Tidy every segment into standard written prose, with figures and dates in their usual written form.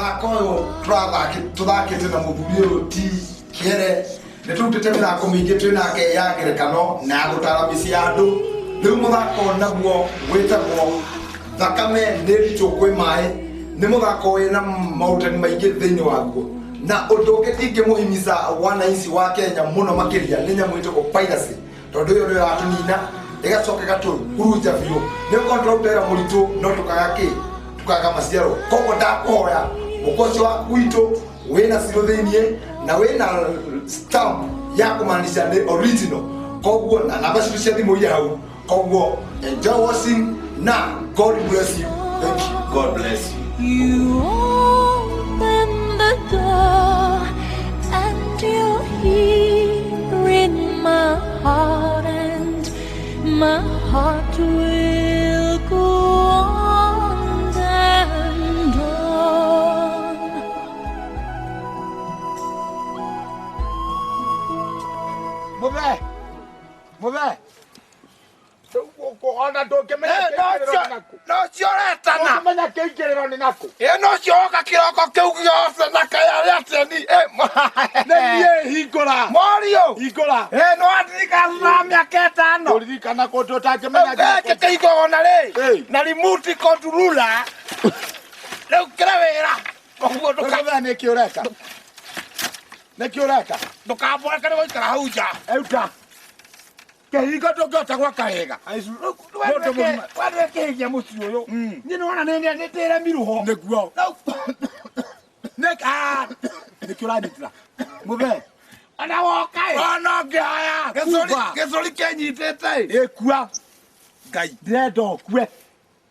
Mũthako ũyũ tũthakĩte na mũthuri ũyũ ti kĩere. Nĩ tũrutĩte mĩthako mĩingĩ twĩ nake ya ngerekano na ya gũtara mĩciĩ ya andũ. Rĩu mũthako naguo wĩtagwo thakame nĩ nditũ kwĩ maĩ. Nĩ mũthako wĩna maũrutani maingĩ thĩinĩ waguo. Na ũndũ ũngĩ ingĩmũhimiza wananchi wa Kenya mũno makĩria nĩ nyamũ ĩtagwo piracy. Tondũ ĩyo nĩyo ĩratũnina ĩgacoka ĩgatũhurunja biũ. Nĩ ũkorwo tũraruta wĩra mũritũ no tũkaga kĩ? Tũkaga maciaro. Koguo ndakũhoya mũkwa ũcio waku witũ wĩna cirũ thĩiniĩ na wĩna stamp ya kũmaanisha nĩ original. Koguo na namba citũ cia thimũ irĩ hau. Koguo enjoy watching na God bless you. Thank you. God bless you. You open the door and you're here in my heart, and my heart will go on and on. Muthe, muthe. Ona ndũngĩmenya kĩingĩrĩro nĩ nakũ. No cio ũretana. Ndũngĩmenya kĩingĩrĩro nĩ nakũ. Ĩ no cio woka kĩroko kĩu gĩothe na kaĩ arĩa atĩa ni. Nĩ niĩ hingũra. Mũriũ. Hingũra. Ĩ nĩ wandirikana thutha wa mĩaka ĩtano. Kũririkana kũndũ ũtangĩmenya Gĩkĩ kĩhingũragwo na rĩ? Ĩ. Na remote controller. Rĩu kĩrĩ wĩra. Koguo Ndũkamenya nĩkĩ ũreka. Nĩkĩ ũreka? ndũkamboreke nĩ gũikara hau nja. Euta. Kĩhingo ndũngĩhota gwaka wega. Mũndũ mũgima. Wendwe kĩhingia mũciĩ ũyũ. Niĩ nĩwona nĩ ndĩremirwo ho. Nĩguo. Nĩkĩ ũranyitĩra? Mũthee. Ona woka ĩ. Ona ũngĩhaya. Kuba. Gĩcũri kĩnyitĩte ĩ. Ĩkua. Ngai. Ndĩrenda ũkue.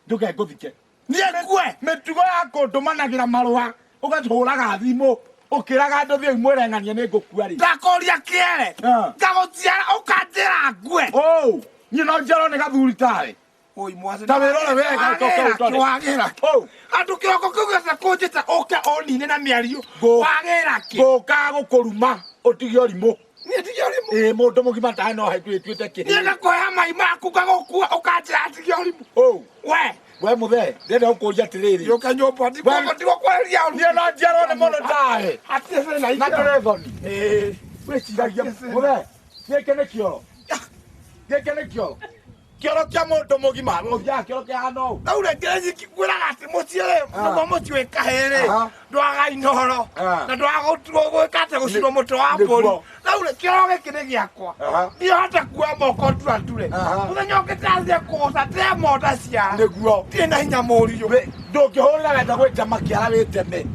Ndũke ngũthike. Niĩ ngue. Mĩtugo ya kũndũmanagĩra marũa ũgatũraga thimũ ũkĩraga andũ thiĩ mwĩre ng'ania nĩ ngũkua rĩ. Ndakũria kĩere. Ngagũciara ũkanjĩra ngue. Ũũ, niĩ no njiarwo nĩ gathuri tarĩ. Oi mwathani. Ta wĩrore wega ũcoke ũndore. Wagĩra kĩ? Ũũ. Andũ kĩroko kĩu gĩothe kũnjĩta ũke ũnine na mĩario. Ngũ- Wagĩra kĩ? Ngũkaga gũkũruma ũtige ũrimũ. Niĩ ndige ũrimũ. Ĩĩ mũndũ mũgima tarĩ no hĩndĩ ĩtuĩte Niĩ kĩhĩĩ. ngakũhe mai maku ngagũkua ũkanjĩra ndige ũrimũ. Ũũ. We. We mũthee, ndĩrenda gũkũria atĩrĩrĩ. Yũka nyũmba ndigũkwarĩria ũru. Niĩ no njiarwo nĩ mũndũ tarĩ. Hatirĩ thĩna Na ingĩra. tũrĩ thoni. Wĩciragia mũthee, gĩkĩ nĩ kĩoro. Gĩkĩ nĩ kĩoro. Kĩoro kĩa mũndũ mũgima, ũthiaga kĩoro kĩhana ũũ. Rĩu rĩngĩ nyiki ngwĩraga atĩ mũciĩ rĩ, nĩguo mũciĩ wĩ kahĩĩ rĩ, ndwaga inoro na ndwaga gwĩka atĩ gũcinwo mũtwe wa mbũri. Rĩu rĩ, kĩoro gĩkĩ nĩ gĩakwa. Ndiahota kuoya moko ndurature. Mũthenya ũngĩ ndĩrathiĩ kũgũca ndĩremonda ciara. Nĩguo. Ndirĩ na hinya mũriũ. Ndũngĩhũrĩra wenda gwĩtema kĩara wĩteme.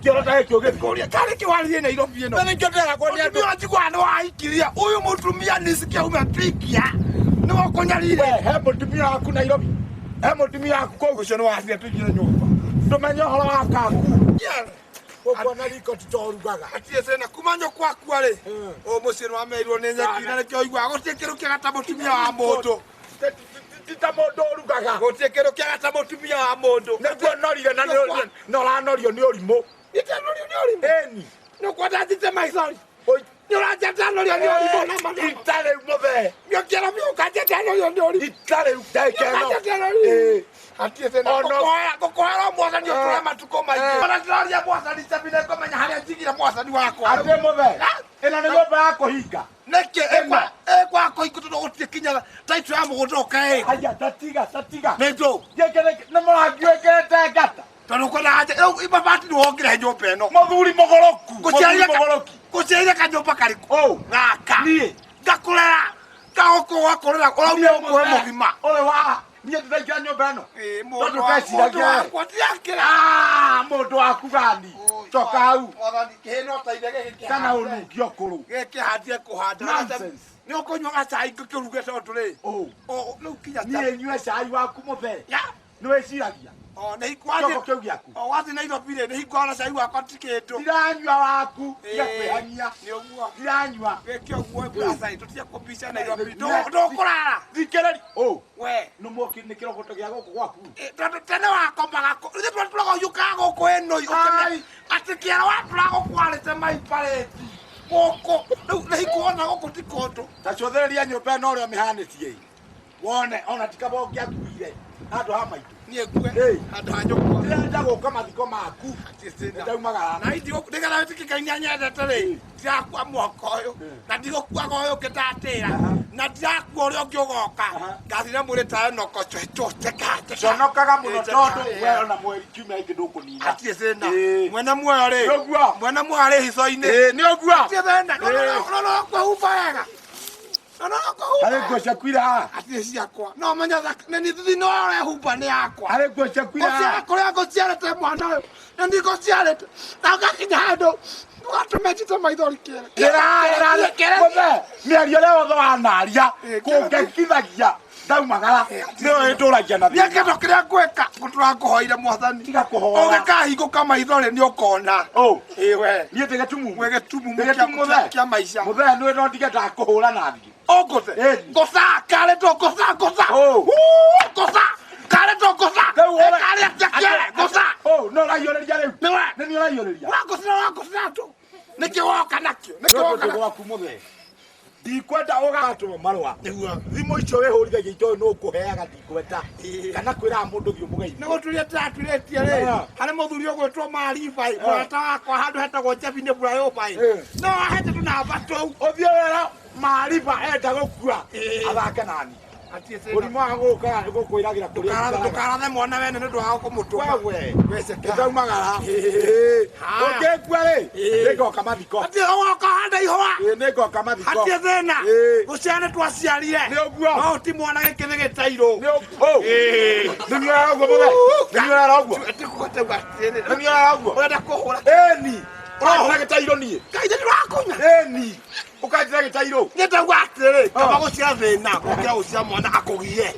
Kĩoro ta gĩkĩ ũgĩthiĩ. Ngũria karĩ kĩ waririe Nairobi ĩno? Na nĩkĩo ndĩragwo nĩ andũ. Mũtumia njiguaga nĩ wahikirie. Ũyũ mũtumia nisikia umepikia. Nĩwe ũkũnyarire. We, he mũtumia waku Nairobi. He mũtumia waku kũu. Ũcio nĩ wathire tũingĩre nyũmba. Ndũmenye ũhoro wa kaku. Gũkũ na riko ti torugaga. Hatirĩ thĩna kuma nyũkwa akua rĩ ũyũ mũciĩ nĩ wamerirwo nĩ nyeki na nĩkĩo ũiguaga gũtirĩ kĩndũ kĩega ta mũtumia wa mũndũ. Ti ta mũndũ ũrugaga. Gũtirĩ kĩndũ kĩega ta mũtumia wa mũndũ. Nĩguo norire na na ũranorio nĩ ũrimũ. Nĩndanorio nĩ ũrimũ. Ĩni. Nĩũkwenda njite maithori. Nĩ ũranja ndanorio nĩ ũrimũ na mana. Ita rĩu mũthee. Nĩũkĩra biũ ũkanja ndanorio nĩ ũrimũ. Ita rĩu ndagĩka ĩno. Nĩũkanja ndanorio. Ĩĩ. Hatirĩ thĩna. Ono- Ngũkũhoera mwathani ũtũre matukũ maingĩ. Ona ndĩroria mwathani cabi nĩ ngũmenya harĩa njigire mwathani wakwa. Atĩ mũthee. Ĩno nĩ nyũmba ya kũhinga. Nĩkĩ ĩkwa kũhinga tondũ gũtirĩ kinya taitũ ya mũgũnda ũkaĩ. Aya tatiga tatiga. Nĩ njũ. Gĩkĩ nĩ mũrangi wĩkĩrĩte ngata. Tondũ kwenda anja rĩu mabati nĩ wongire nyũmba ĩno. Mũthuri mũgũrũku. Mũthuri mũgũrũki. Ngũciarire kanyũmba karĩkũ? Ũũ. Gaka. Niĩ. Ngakũrera. Ngagũkũgakũrera ũraumire gũkũhe mũgima. Ũrĩ wa niĩ ndĩraingĩra nyũmba ĩno. Ĩĩ, Tondũ mũndũ wa- ndeciragia. mũndũ wakwa ndirakĩra. Ah, mũndũ waku gani. Coka hau. Mwathani kĩhĩ no teithie gĩkĩ Kana kĩhande. ũnungio kũrũ. Gĩkĩ kĩhandie kũhanda. Nonsense. Nĩ ũkũnyua gacai ngĩkĩruge tondũ rĩ. Ũũ. Rĩu kinya Niĩ nyue cai waku mũthee. Ya. Nĩ wĩciragia. O, nĩ Kĩongo kĩu gĩaku. O, wathiĩ Nairobi rĩ, nĩ hingo cai wakwa ti kĩndũ. Ndiranyua waku. Tiga kwĩhania. Nĩ ũguo. Ndiranyua. Gĩkĩ ũguo mburaca tũtige kũmbica Nairobi. Ndũkũrara. Thikĩrĩria. Ũũ. We. Nĩ mwaki nĩ kĩrogoto gĩa gũkũ gwaku. Tondũ tene wakomaga kũ. Ithuĩ twatũraga ũhiũkaga gũkũ ĩno. Ai. Atĩ kĩara watũraga gũkũ warĩte maiparĩti. Gũkũ. Rĩu nĩ hingo wona gũkũ ti kũndũ. Ta cũthĩrĩria nyũmba ĩno ũrĩa ũmĩhanĩtie ĩ. Wone ona ti kaba ũngĩakuire handũ ha maitũ. Niĩ ngue Ĩĩ. handũ ha nyũkwa. Ndĩrenda gũka mathiko maku. Ndaumagara. Na ndigana wĩtĩkie Ngai nĩanyendete rĩ, ndirakua mwaka ũyũ na ndigũkuaga ũyũ ũngĩ ndatĩra na ndirakua ũrĩa ũngĩ ũgoka. Ngathira mwĩrĩ tayo noko Conokaga mũno tondũ we ona mweri kiumia gĩkĩ ndũkũnina. Hatirĩ thĩna. Ĩĩ. Mwene muoyo rĩ, Nĩ ũguo. mwene muoyo arĩ hitho-inĩ. Ĩĩ, nĩ ũguo. Hatirĩ thĩna. Ĩĩ. No kwĩhumba wega. No kwĩhumba. Harĩ nguo ciaku ira haha. Hatirĩ ciakwa. No menya nĩ niĩ thuthi no ũrehumba nĩ yakwa. Harĩ nguo ciaku ira Gũciara haha. kũrĩa ngũciarĩte mwana ũyũ na nĩ ngũciarĩte na ũgakinya handũ ndũgatũme njite maithori kĩere. Ĩra, Kĩere. Mũthee, mĩario ĩrĩa yothe wanaria Ĩĩ, kũngekithagia ndaumagara nĩyo ĩndũragia na Niĩ thĩna. kĩndũ kĩrĩa ngwĩka ngũtũra ngũhoire mwathani. Tiga kũhoya. Ũngĩkahingũka maitho rĩ nĩ ũkona. Ũ. Ĩĩ we. Niĩ ndĩ gĩtumumu. Wĩ gĩtumumu Ndĩ gĩtumumu mũthee. kĩa maica. Mũthee nĩ no ndige ndakũhũra na thiĩ. Ũngũthe. Ĩni. Ngũca karĩ to ngũca ngũca. Ũ. Uu, Ngũca karĩ to ngũca. Rĩu ũra- Karĩ atĩa kĩere ngũca. Ũ, no ũrahiũrĩria rĩu. Nĩwe. Nĩ niĩ ũrahiũrĩria. Ũrangũcina ũrangũcina tu. Nĩkĩ woka nakĩo? Nĩkĩ Nĩ woka ũndũ nakĩo? gwaku mũthee. Ndikwenda ũgatũma marũa. Nĩguo. Thimũ icio wĩhũrithagia itoĩ nũ ũkũheaga ndikwenda. Kana kwĩraga mũndũ thiĩ ũmũgeithie. Nĩ gũturia ndĩraturĩtie rĩ Ah. harĩ mũthuri ũgwĩtwo Maribai mũrata wakwa handũ hetagwo Njebinĩ Burayũbai Eh. no ahete tũnamba tũu. Ũthiĩ wĩra Mariba enda gũkua Ĩĩ. athake nani. Mũrimũ wa gũkaga gũkwĩragĩra kũrĩa Ndũkarathe ikaraga. ndũkarathe mwana wene nĩ ũndũ wa kũmũtũma. Wewe. Weceka. Ndaumagara. Ĩĩ. Haya. Ũngĩkua rĩ, Ĩĩ. nĩngoka mathiko. Hatirĩ ũgoka handa ihũa. Ĩĩ, nĩngoka mathiko. Hatirĩ thĩna. Ĩĩ. Gũciara nĩ twaciarire. Nĩ ũguo. No ti mwana gĩkĩ nĩ gĩtairũ. Nĩ ũguo. Nĩ niĩ ũrera ũguo mũthee. Nĩ niĩ ũrera ũguo. Nĩ niĩ ũrera ũguo. Ũrenda kũhũra. Ĩni. Ũrahũra gĩtairũ niĩ. Kaĩ nĩ ndĩrakunya. Ĩni. Ũkanjĩra gĩtairũ. Nĩ ndauga atĩrĩ, kaba Ah. gũciara thĩna gũkĩra gũciara mwana akũgie.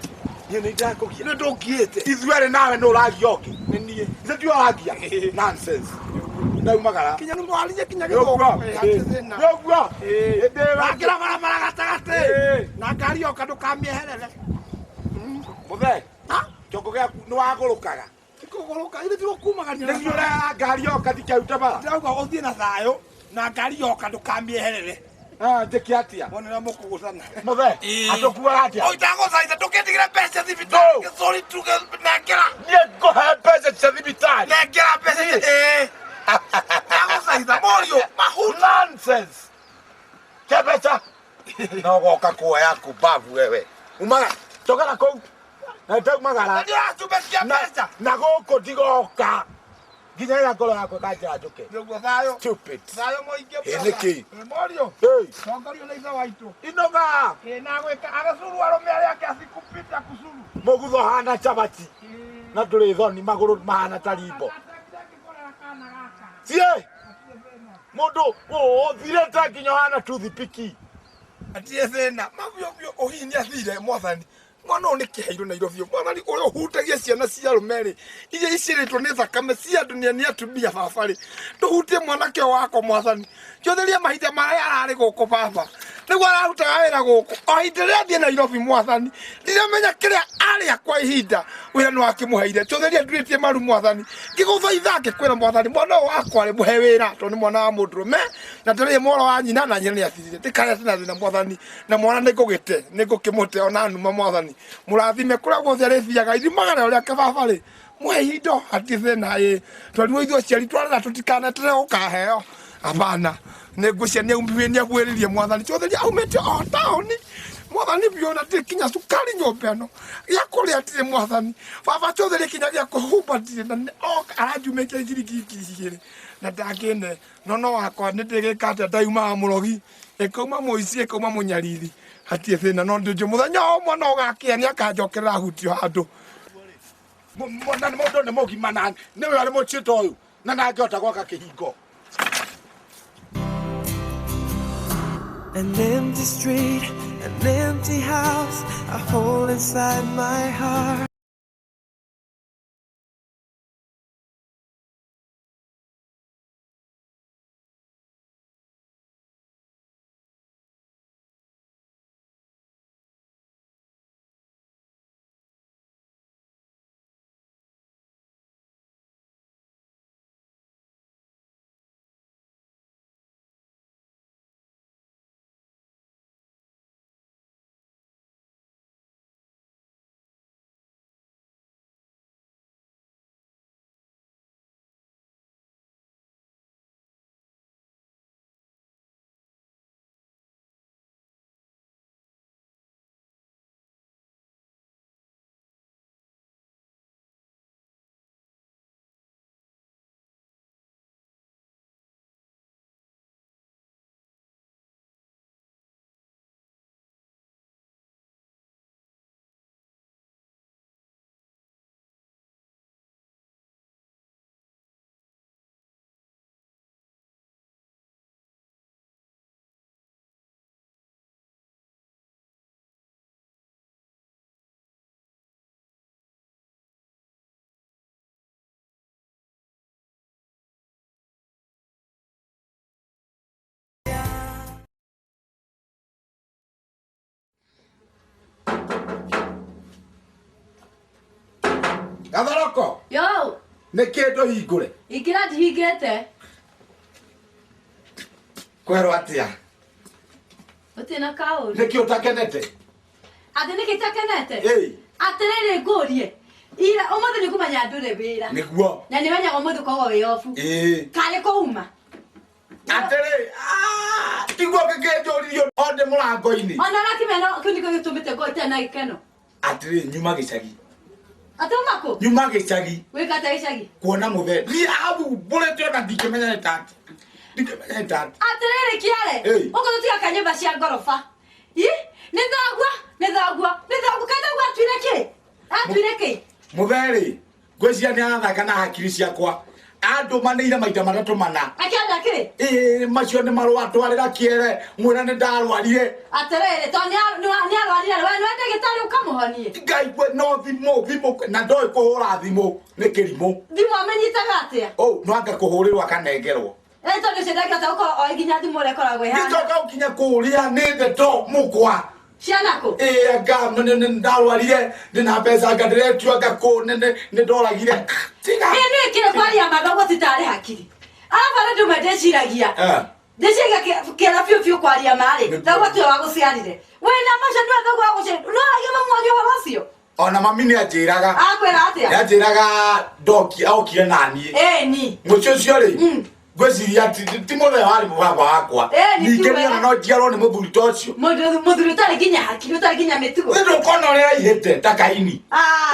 Niĩ nĩ ndakũgia. Nĩ ndũngiĩte. Ithuerĩ nawe nĩ ũragia ũngĩ. Nĩ niĩ. Ithe tiwe ũragia. Nonsense. Ndaumagara. Kinya nĩ mwaririe kinya Nĩ ũguo. gĩthũngũ. Hatirĩ thĩna. Nĩ ũguo. Hĩndĩ ĩyo Wakĩra barabara gatagatĩ. Ĩĩ. Na ngari yoka ndũkamĩeherere. Mũthee, Ha? kĩongo gĩaku nĩ wagũrũkaga. Tikũgũrũka, ithe tigũkumagania. Nĩ niĩ ũrera ngari yoka ndikĩrute bara. Ndĩrauga ũthiĩ na thayũ na ngari yoka ndũkamĩeherere. Ah, njĩke atĩa? Wone ũrĩa mũkũgũcana. Mũthee, Ĩĩ. atũkuaga atĩa? Oi, ndagũthaitha ndũkĩndigĩre mbeca thibitarĩ. Gĩthũri tuge nengera. Niĩ ngũhe mbeca cia thibitarĩ. Nengera mbeca. Ĩĩ. Ndagũthaitha mũriũ mahuta. Nonsense. Ke mbeca. No goka kuoya kumbavu wewe. Umaga, cokera kũu. Na ndaumagara. Ndĩracumbekia mbeca. Na gũkũ ndigoka. Nginya rĩrĩa ngoro yakwa ĩkanjĩra njũke. Nĩguo thayũ. Stupid. Thayũ mũingĩ. Ĩ, nĩkĩ? Ĩ, Mũriũ. Hey, Tongorio nĩ ithe waitũ. inoga. Ĩ, na gwĩka agacuru arũme arĩa ake asikupita kusuru. Mũgutho hana chapati. Na ndũrĩ thoni magũrũ mahana ta rimbo. Thiĩ. Mũndũ ũthirĩte nginya ũhana toothpick. Atirĩ thĩna mabiũ biũ ũhihi nĩ athire mwathani mwana ũyũ nĩ kĩheirwo Nairobi mwathani ũrĩa ũhutagia ciana cia arũme rĩ iria icirĩtwo nĩ thakame cia andũ nĩ atumia baba rĩ ndũhutie mwanake ũyũ wakwa mwathani njũthĩrie mahinda marĩa ararĩ gũkũ baba nĩguo ararutaga wĩra gũkũ o ihinda rĩrĩa athiĩ Nairobi mwathani ndiramenya kĩrĩa arĩa kwa ihinda wĩra nĩ wakĩmũheire njũthĩrie ndurĩtie maru mwathani ngĩgũthaitha ngĩkwĩra mwathani mwana ũyũ wakwa rĩ mũhe wĩra tondũ nĩ mwana wa mũndũrũme na ndarĩ mworo wa nyina na nyina nĩ athirire ndĩkarĩa na thĩna mwathani na mwana nĩ ngũgĩte nĩ ngũkĩmũte ona numa mwathani mũrathime kũrĩa guothe arĩthiaga ithimagana ũrĩa kĩbaba rĩ mũhe indo hatirĩ thĩna ĩ twarirwo ithuĩ aciari twarera tũtikanetere gũkaheo abana nĩ ngwĩcia nĩ abuĩrĩrie mwathani cũthĩria aumĩte o taũni mwathani biũ na ndirĩ kinya cukari nyũmba ĩno gĩa kũrĩa ndirĩ mwathani baba cũthĩrie kinya gĩa kũhumba ndirĩ na oka aranjumĩkia ciringi 2,000 na ndangĩne no wakwa nĩ ndĩgĩka atĩa ndaiumaga mũrogi ĩkauma mũici ĩkauma mũnyariri hatirĩ thĩna no ndĩnjũ mũthenya o mwana ũgakĩa nĩ akanjokerera hutio handũ. Na mũndũ nĩ mũgima na nĩwe arĩ mũchito ũyũ na ndangĩhota gwaka kĩhingo. An empty street, an empty house, a hole inside my heart. Gathoroko. Yo. Nĩ kĩndũ hingũre. Ingĩra ndihingĩte. Kwerwo atĩa? Gũtirĩ na kaũndũ. Nĩkĩ ũtakenete? Atĩ nĩkĩ itakenete? Ĩĩ. Atĩrĩrĩ ngũrie. Ira ũmũthĩ nĩ kũmenya ndũrĩ wĩra. Nĩguo. Na nĩ menyaga ũmũthĩ ũkoragwo wĩ obu. Ĩĩ. Karĩ kũuma. Atĩrĩ, ah, tiguo ngĩkĩnjũririo o ndĩ mũrango-inĩ. Ona ũrakĩmenya kĩu nĩkĩo gĩtũmĩte ngorwo itarĩ na gĩkeno. Atĩrĩ, nyuma gĩcagi. Atĩ uma kũ? Nyuma gĩcagi. Wĩka atĩa gĩcagi? Kuona mũthee. Niĩ athumbũrĩte ona ndingĩmenya nĩ ta atĩa. Ndingĩmenya nĩ ta atĩa. Atĩrĩrĩ kĩare. Ĩĩ. Ũguo tũtigaka nyũmba cia ngoroba. Ĩ, nĩ thoguo, nĩ thoguo, nĩ thoguo. Kaĩ thoguo atuire kĩ? Atuire kĩ? Mũthee rĩ, ngwĩciria nĩ arathaka na hakiri ciakwa. Andũmanĩire maita matatũ mana. Akĩenda kĩ? Ĩĩ, macio nĩ marũa twarĩra kĩere, mwĩra nĩ ndarwarire. Atĩrĩrĩ, tondũ nĩ arwarire, we nĩwe ndagĩtarĩ ũkamũhonie. Ngai we, no thimũ, thimũ, na ndoĩ kũhũra thimũ, nĩ kĩrimũ. Thimũ amenyitaga atĩa? Ũ, no anga kũhũrĩrwo akanengerwo. Ĩ, tondũ ũcio ndangĩhota gũkorwo oĩ nginya thimũ ũrĩa ĩkoragwo ĩhana. Ngĩcoka gũkinya kũrĩa nĩ ndeto mũkwa. Ciana kũ? Ĩ, anga, nĩ ndarwarire, ndĩna mbeca anga ndĩretio anga kũ, nĩ ndoragire. Tiga. Ĩ, nĩ kĩrĩ kwaria ma thoguo ti tarĩ hakiri. Arabu arĩa ndũme ndĩciragia. Ndĩciragia kĩara biũ biũ kwaria ma rĩ, thoguo tiwe wagũciarire. Wĩna macio nĩwe thoguo wagũciarire. No aragia mamu wanyu ũhoro ũcio? Ona mami nĩ anjĩraga. Akwĩra atĩa? Nĩ anjĩraga ndoki, okire naniĩ. Ĩni. Mũciĩ ũcio rĩ, ngwĩciria ti mũthee warĩ baba wakwa. Ĩni, Ningĩ ti niĩ ona no njiarwo nĩ mũthuri ta ũcio. Mũndũ mũthuri ũtarĩ nginya hakiri, ũtarĩ nginya mĩtugo. Nĩ ndũkona ũrĩa aihĩte ta kaini.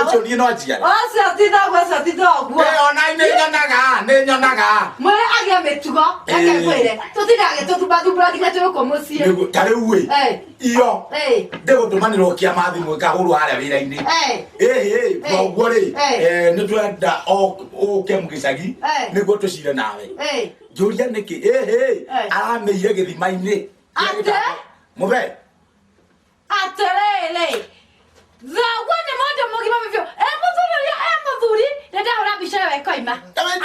Ũcio niĩ no njiare. Ũcio ti thoguo, ũcio ti thoguo. Ĩ, ona nĩ nyonaga, nĩ nyonaga. Mwĩre agĩe mĩtugo, reke ngwĩre. Tũtindaga tũthumbathumbũra nginya twĩ gũkũ mũciĩ. Nĩguo, ta rĩu ĩ, iyo, ndĩgũtũmanĩrwo kĩama thimũ ĩkahũrwo harĩa wĩra-inĩ. Ĩhĩ, koguo rĩ, nĩ twenda ũke mũgĩcagi, nĩguo tũcire nawe. Njũria nĩkĩ? Ĩhĩ, aramĩire gĩthima-inĩ. Atĩ? Mũthee. Atĩrĩrĩ, thoguo nĩ mũndũ mũgima biũ. E mũthuri ũrĩa, e mũthuri, nĩ ndahũra mbica ĩyo ĩkoima.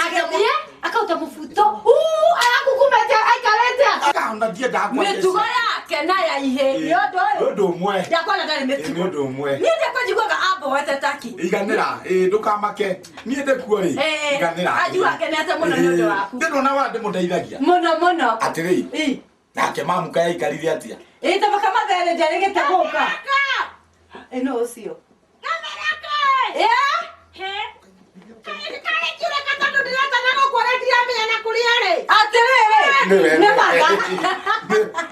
Agĩthiĩ, akauta mũbuto. Uu, arakukumete, aikarĩte atĩ. Akahona ndiendaga kwaria Mĩtugo yake na ya ihĩ, nĩ ũndũ ũyũ. Nĩ ũndũ ũmwe. Ndiakona ndarĩ mĩtugo. Nĩ ũndũ ũmwe. Niĩ ndiakwa njiguaga amboete taki. Iganĩra, ĩ, ndũkamake. Niĩ ndĩkuo rĩ, iganĩra. Anjigua ngenete mũno nĩ ũndũ waku. Ndĩrona wa ndĩmũteithagia. Mũno mũno. Atĩrĩ, nake mamuka yaikarire atĩa? Ĩ, ta baka mathere njarĩgĩte gũka. Ĩ, nũ ũcio? Ĩ? Atĩrĩrĩ, nĩ matha.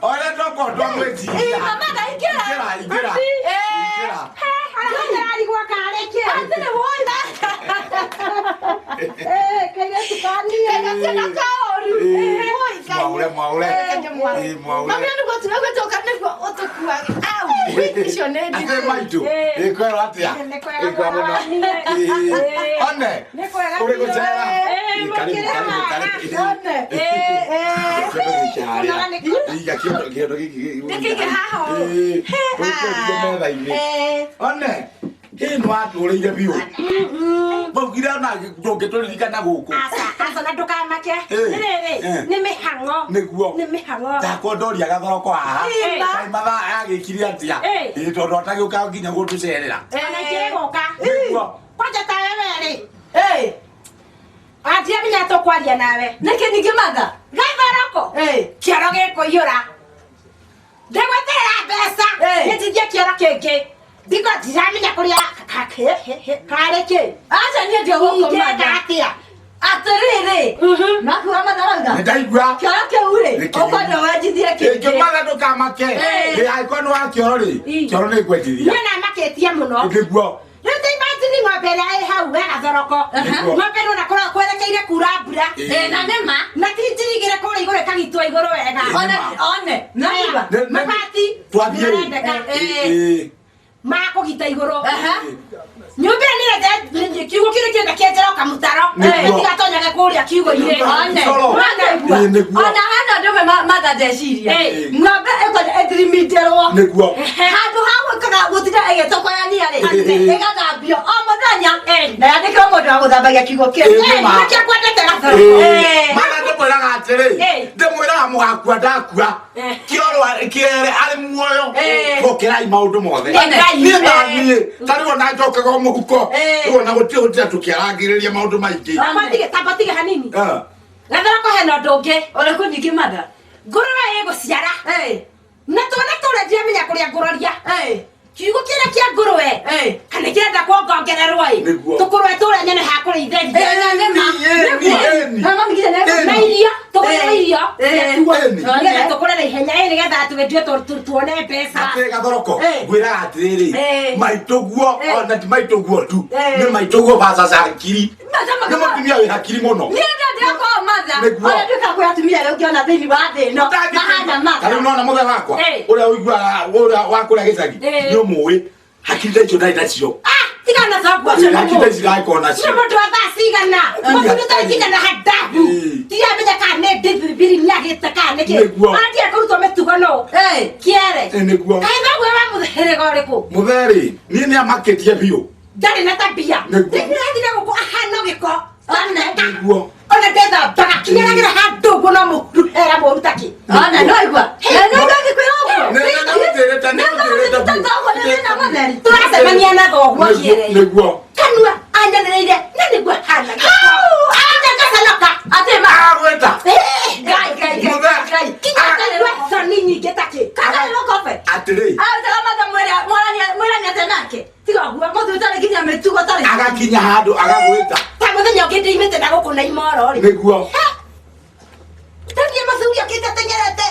Ũrĩa ndokorwo ndwamwĩciria. Ĩ, mamatha, ingĩra. Ingĩra, ingĩra. Ĩ. Ingĩra. Atĩrĩ, woi. Kairĩtu na kaũru. Woi, Ngai. Mwaũre, mwaũre. Ĩ, mwaũre. Mami, nĩguo tũgũcoka nĩguo ũtũkuage. Au, icio nĩ nditũ. Atĩ maitũ, ĩ, kwerwo atĩa? Ĩ, kwa mũno. Ĩ, one, ũrĩ gũcera? Ĩ, karibu, karibu, karibu. One. Ĩ, kĩondo gĩkĩ harĩa. Iga kĩondo, kĩondo gĩkĩ Nĩkĩ kĩ haha ũũ? Ĩ, ũrĩkĩrire metha-inĩ. One, ĩ nĩ watũrĩire biũ. Maugire ona ndũngĩtũririkana gũkũ. Aca na ndũkamake. Ĩ. Rĩrĩ, nĩ mĩhang'o. Nĩguo. Nĩ mĩhang'o. Ndakwa ndoria gathoroko haha. Ĩ. Kaĩ mathaa agĩkire atĩa? Ĩ. Ĩ, tondũ atagĩũka nginya gũtũcerera. Ona ingĩrĩ gũka. Nĩguo. Kwanja ta wewe rĩ. Andiamenya tũkwaria nawe. Nĩkĩ ningĩ matha? Gathoroko. Kĩoro gĩkũiyũra. Ndĩgweterera mbeca. Nĩnjithie kĩoro kĩngĩ. Ndiko ndiramenya kũrĩa karĩ kĩ. Aca niĩ ndio gũkũ Ingĩka matha. atĩa? Atĩrĩrĩ, nakuga matha rauga. Nĩ ndaigua. Kĩoro kĩu rĩ, Nĩ kĩnini. ũkwenda wenjithie kĩngĩ. Ĩngĩ ndũkamake. Ĩ, angĩkorwo nĩ wa kĩoro rĩ, kĩoro nĩ ngwendithia. Niĩ namakĩtie mũno. Nĩguo. Rĩu ta imagine ng'ombe ĩrĩa ĩ hau he gathoroko. Nĩguo. Ng'ombe nĩwona kwerekeire kura mbura. Ĩ. Na nĩ ma. Na ti njirigĩre kũrĩa igũrũ ĩkagitwo igũrũ wega. One, one, naigua. Mabati Twathiĩ rĩ. nĩmarendeka. Ĩ. Ma kũgita igũrũ. Nyũmba ĩyo nĩrenda kiugo kĩrĩ kĩenda kĩenjerwo kamũtaro. Nĩguo. Gĩtigatonyage kũrĩa kiugo-inĩ. One, Coro. naigua. Ĩ, nĩguo. Ona hena ũndũ ũmwe matha ndeciria. Ĩ. Ng'ombe ĩkwenda ĩthirimindĩrwo. Nĩguo. Handũ ha gwĩkaga Gũtinda ĩgĩtũkoyania rĩ ĩgathambio o mũthenya na yandĩkĩrwo mũndũ wa gũthambagia kiugo kĩu. Nĩkĩo ngwendete gathoroko. Mana ndĩmwĩraga atĩrĩ, ndĩmwĩraga mũgakua ndakua kĩoro kĩere arĩ muoyo gũkĩrai maũndũ mothe. Niĩ naniĩ ta rĩu ona njokaga o mũhuko rĩu ona gũtirĩ gũtira tũkĩarangĩrĩria maũndũ maingĩ. Tambatige hanini. Gathoroko hena ũndũ ũngĩ ũrĩkũ ningĩ matha? Ngũrũwe ĩgũciara na twana tũrĩa ndiramenya kũrĩa ngũroria. Kiugo kĩrĩa kĩa ngũrũwe kana kĩrenda kuongongererwo ĩ tũkũrũwe tũrĩa nyene ha kũrĩithĩria na irio tũgũre irio nĩgetha tũkũre na ihenya nĩgetha twendie tuone mbeca. Atĩrĩ Gathoroko, ngwĩraga atĩrĩrĩ, maitũguo ona ti maitũguo tu, nĩ maitũguo bacaca hakiri, nĩ mũtumia wĩ hakiri mũno. Niĩ ndĩrakorwo matha ona nduĩka kwĩ atumia arĩa ũngĩona thĩinĩ wa thĩ ĩno mahana matha. Ta rĩu nona mũthee wakwa ũrĩa ũiguaga ũrĩa wa kũrĩa gĩcagi nĩ ũmũĩ hakiri ta icio ndarĩ nacio. Tigana thoguo ũcio nĩ Hakiri ta ici ndagĩkorwo nacio. Nĩ mũndũ wa thaa cigana mũthuri ũtarĩ nginya na handabu ndiramenya kana nĩ ndithibiri nĩagĩte kana nĩkĩ andia kũrutwo mĩtugo no kĩere. Nĩguo. Kaĩ thoguo wa mũhĩrĩga ũrĩkũ? Mũthee rĩ, niĩ nĩ amakĩtie biũ. Ndarĩ na tabia. Ndĩrathire gũkũ ahana gĩko. Nĩguo. Ona ndethambaga kinyaragĩra handũ ũguo no mũruhera mũru takĩ. Ona no igua. Na no ngĩkwĩra ũguo. Tũracemania na thoguo kĩere. Nĩguo. Kanua anyanĩrĩire na nĩguo hana. Anja ngaconoka. Atĩ ma. Agwĩta. Ngai ngai ngai ngai. Kinya kanua thoni nyingĩ takĩ. Kagarĩrwo kobe. Atĩrĩ. Agĩtaga matha mwĩrani atĩa nake? Tiga ũguo mũthuri ũtarĩ nginya mĩtugo tarĩ. Agakinya handũ agagwĩta. Ta mũthenya ũngĩ ndĩimĩte na gũkũ na imoro rĩ. Nĩguo. Ndathie mathuri akĩte tenyerete.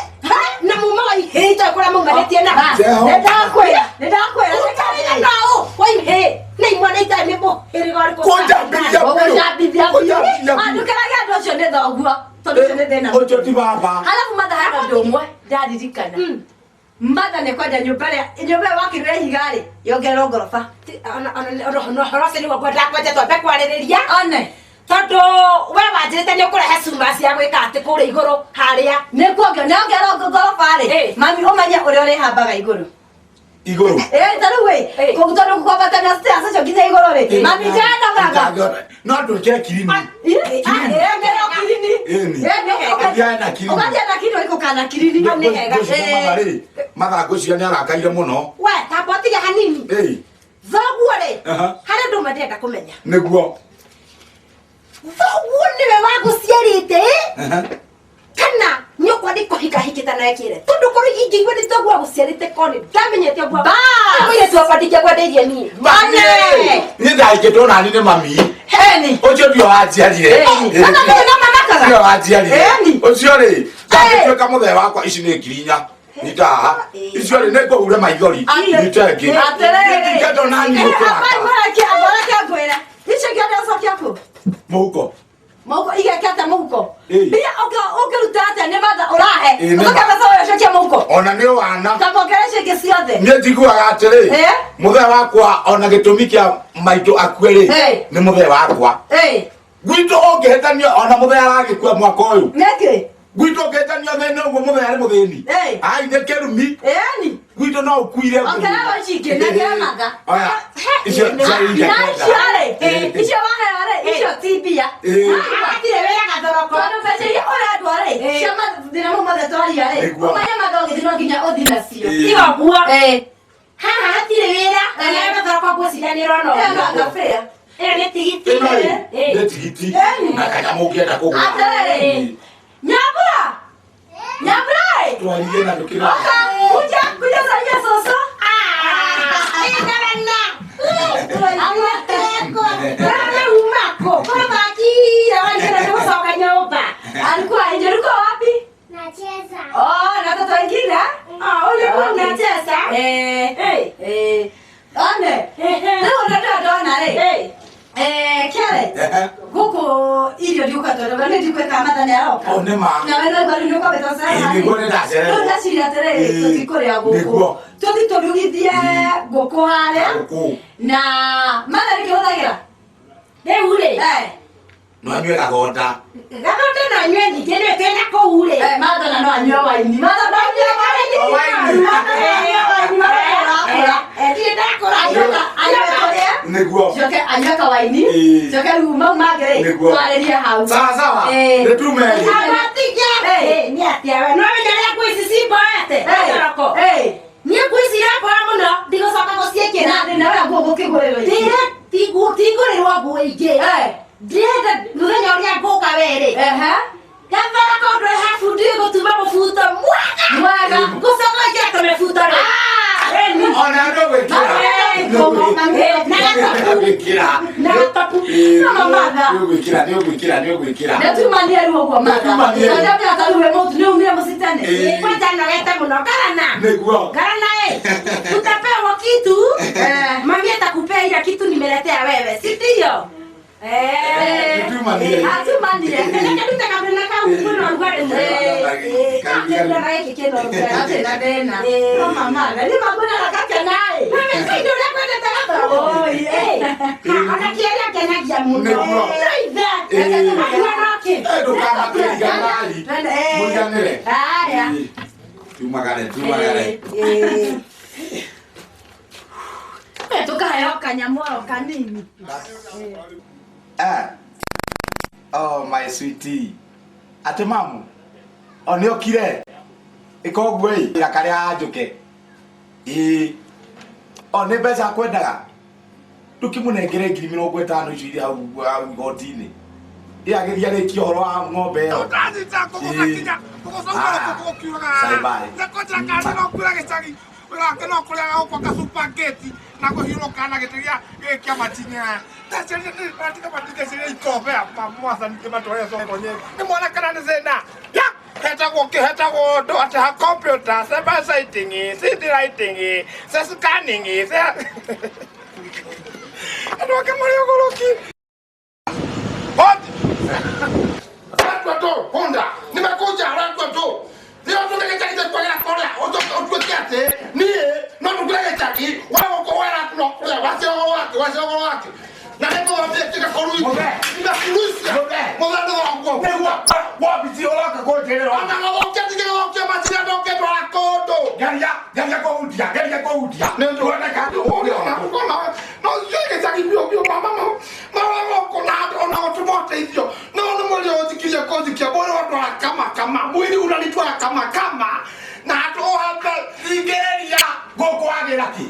Na muma wa ihĩ itoĩ kũrĩa maumanĩtie na. Nĩndakwĩra. Nĩndakwĩra. Ũtarĩ na ũ wa ihĩ na imwana itarĩ nĩ mũhĩrĩga ũrĩkũ. Kũnjambithia biũ. Kũnjambithia biũ. Andũkĩragia andũ acio nĩ thoguo. Tondũ ũcio nĩ thĩna. Ũcio ti baba. Halafu matha hena ũndũ ũmwe ndaririkana. Matha nĩ kwenda nyũmba ĩrĩa nyũmba ĩyo wakĩrwo ihiga rĩ yongererwo ngoroba. Ona ũhoro ũcio nĩguo ngwendaga kwanja twambe kwarĩrĩria. One. Tondũ we wanjĩrĩte nĩ ũkũrehe cuma cia gwĩka atĩ kũrĩa igũrũ harĩa. Nĩ kuongererwo ngoroba rĩ. Mami ũmenye ũrĩa ũrĩhambaga igũrũ. Igũrũ. Ta rĩu ĩ tondũ kwambata na stairs icio nginya igũrũ rĩ. Mami ndanogaga. No twĩkĩre kirini. Ĩngerwo kirini. Ũgathiĩ na kirini. Ũgathiĩ na kirini ũikũka na kirini. Nĩ hega. Matha ngwĩciria nĩ arakaire mũno. We tamba ũtige hanini. Thoguo rĩ harĩ ũndũ ũmwe ndĩrenda kũmenya. Nĩguo. Thoguo nĩwe wagũciarĩte kana nĩ ũkwa nĩ kũhikahikĩte nawe kĩre tondũ korwo ingĩigua nĩ thoguo agũciarĩte korwo nĩ ndamenyete ũguo mũirĩtu wakwa ndingĩakwendeire niĩ. Niĩ ndahikĩtwo nani nĩ mami. Ũcio ndio wanjiarire. Ndio wanjiarire. Ũcio rĩ ndangĩtuĩka mũthee wakwa ici nĩ ngiri inya. Nyita haha. Icio rĩ nĩ ngũhure maithori. Nyite ĩngĩ. Atĩrĩrĩ. Ndingĩenda nani gũkũrakara. Ngwĩra. Icio ingĩenda ũcokia kũ? Mũhuko. Mũhuko igeke atĩa mũhuko? Mbia ũngĩruta atĩa nĩ matha ũrahe? Ĩ, nĩ Ũcoke ma. mbeca ũrĩa ũcokie mũhuko? Ona nĩ wana. Ta mbongere icio ingĩ ciothe. Niĩ njiguaga atĩrĩ mũthee wakwa ona gĩtũmi kĩa maitũ akue rĩ nĩ mũthee wakwa. Gwitũ ũngĩhĩtanio ona mũthee aragĩkua mwaka ũyũ. Nĩkĩ? Gwitũ ũngĩhĩtanio thĩna ũguo mũthee arĩ mũthĩni. Ai nĩ kĩrumi. Gwitũ no ũkuire. Ongererwo ici ingĩ nengera matha. Oya. Icio Na icio rĩ, icio waheo rĩ, icio ti mbia. Hatirĩ wĩra Gathoroko. Tondũ mbeca iria ũrendwo rĩ, cia mathĩna mau mothe twaria rĩ, ũmenye matha ũgĩthiĩ no nginya ũthiĩ nacio. Tiga ũguo. Haha hatirĩ wĩra. Ona Gathoroko ngwĩciria nĩ ũrona ũguo. Ĩyo nĩ tigiti. Ĩno rĩ, nĩ tigiti. Na kanyamũ ũngĩenda kũgũra. Atĩrĩrĩ. Nyambura. Nyambura ĩ. Twarire na ndũkĩra. Oka, kuja kuja salimia soso. Ĩgarana. Umako. Kũmakira wanjĩra nĩ gũcoka nyũmba. Alikuwa nje, ulikuwa wapi? Nacheza. Oh, na watoto wengine? Ah, ulikuwa unacheza? Eh. One. Rĩu ũrĩa ndona rĩ. Kĩare. Gũkũ irio ndiũka tondũ we nĩ ndikwĩka matha nĩ aroka. O nĩ ma. Na we no rĩu nĩ ũkwambĩte ũcerera. Ĩ, nĩguo nĩ ndacererwo. Rĩu ndeciria atĩrĩrĩ, Ĩ, tũtikũrĩa gũkũ. nĩguo. Tũthiĩ tũrugithie ngũkũ harĩa. Ngũkũ. Na matha nĩkĩ ũhũthagĩra? Rĩu rĩ. No anyue gathonda. Gathonda no anyue nyingĩ nĩwe twĩna kũu rĩ. Matha na no anyue waini. Matha no anyue waini. O waini. Matha no anyue waini. Matha no ũrakũra. Ndirĩ Nĩguo. Coke anyue kawaini. Ĩĩ. Coke rĩu mau mangĩ rĩ. Nĩguo. Twarĩrie hau. Sawa sawa. Ĩĩ. Nĩ tume. Amatiga. Nĩ atĩa we? No wĩna rĩa nguo ici cimboete. Gathoroko. Ĩĩ. Niĩ nguo ici iramboa mũno ndigũcoka gũciĩkĩra. Na thĩna ũrĩa nguo gũkĩgũrĩrwo ici. Ndĩra tingũrĩrwo nguo ingĩ. Ĩĩ. Ndĩrenda mũthenya ũrĩa ngũka we rĩ. Ehe. Gathoroko ndwĩ habu ndiũĩ gũtuma mũbuto mwega. Mwega. Ngũcoka gwĩkĩra tũmĩbuto rĩ. Ĩni. Ona ndũgwĩkĩra. Na gatabu. Nĩũgwĩkĩra. Na gatabu. Ĩĩ. No, mamatha. Nĩũgwĩkĩra, nĩũgwĩkĩra, nĩũgwĩkĩra. Nĩtumanie rĩu ũguo matha. Nĩtumanie. Nĩndamenya ta rĩu we mũtu nĩumire mũcitene. Ĩĩ. Kwanza nogete mũno ngarana. Nĩguo. Garana eh. Utapewa kitu. Mami atakupea ile kitu nimeletea wewe, si ndio? Eh. Nĩtumanie. Atumanie. Nenda nduta kabla ka ukuru rugarĩ mũno. Eh. Kenda na gĩkĩ kĩna rugarĩ. Atĩ na thĩna. Ĩĩ. No mamatha nĩ magunaga gakena ĩ. Wewe si ndio ũrĩa kwendete gathoroko? Oi, Eh. Ona kĩrĩa ngenagia mũno. Nĩguo. No ithe. Ĩĩ. Akiuga no kĩ. Eh, ndũkamakĩriganai. Twende, eh. Mũriganĩre. Haya. Ĩĩ. Tumagare, tumagare. Ĩĩ. Tũkaheo kanyamũ oro kanini. Eh. Oh my sweetie. Ate mamu. O nĩ okire. Ĩka ũguo ĩ. Ĩra karĩa anjũke. Ĩĩ. O nĩ mbeca akwendaga. Ndũkĩmũnengere 50,000 icio iria hau hau igoti-inĩ. Ĩ ageria rĩkia ũhoro wa ng'ombe ĩyo. Ndanyita ngũgũtha kinya ngũgũtha Ah. ũguo gũkiuraga. Bye bye. Nĩkũnjĩra kana no kuura gĩcagi. Wĩra wake no kũrĩaga gũkũ gacupangĩti na kũhiũrũka na gĩtĩ gĩa gĩkĩ kĩa mating'a. Ndaciarire ndatiga matinga ciria ikombe mwathani kĩmatware soko nyingĩ. Nĩ mwana kana nĩ thĩna? Ya! Hetagwo kĩ hetagwo ũndũ atĩ ha computer, cyber sighting, city writing, se scanning, se andũ ake marĩ ũgũrũki. Hodi! Letwa tu, punda. Nimekuja letwa tu. Ndio tukigechaki kwagera korea. Utuke ati niĩ no ndugire gĩcagi wa gũkũ wera no kũrĩa wacio wake wacio wake. Na nĩ ngũthambia kĩga kũruithia. Mũthee. Ndakuruithia. Mũthee. Mũthee nĩ thonguo. Nĩguo wabici ũroka kũnjĩrĩra. Ona gũthũkia ndigĩgũthũkia maciria ndũngĩtwara kũndũ. Geria, geria kũhutia, geria kũhutia. Nĩ Tuoneka. No gĩcagi biũ biũ mama marora gũkũ na andũ ona gũtũma ũteithio. No nĩ mwĩrĩ ũnjikirie kũnjikia mwĩrĩ wandwara kama kama mwĩrĩ unanitwara kama kama na andũ ohambe Thingĩrĩria gũkũ wagĩra kĩ?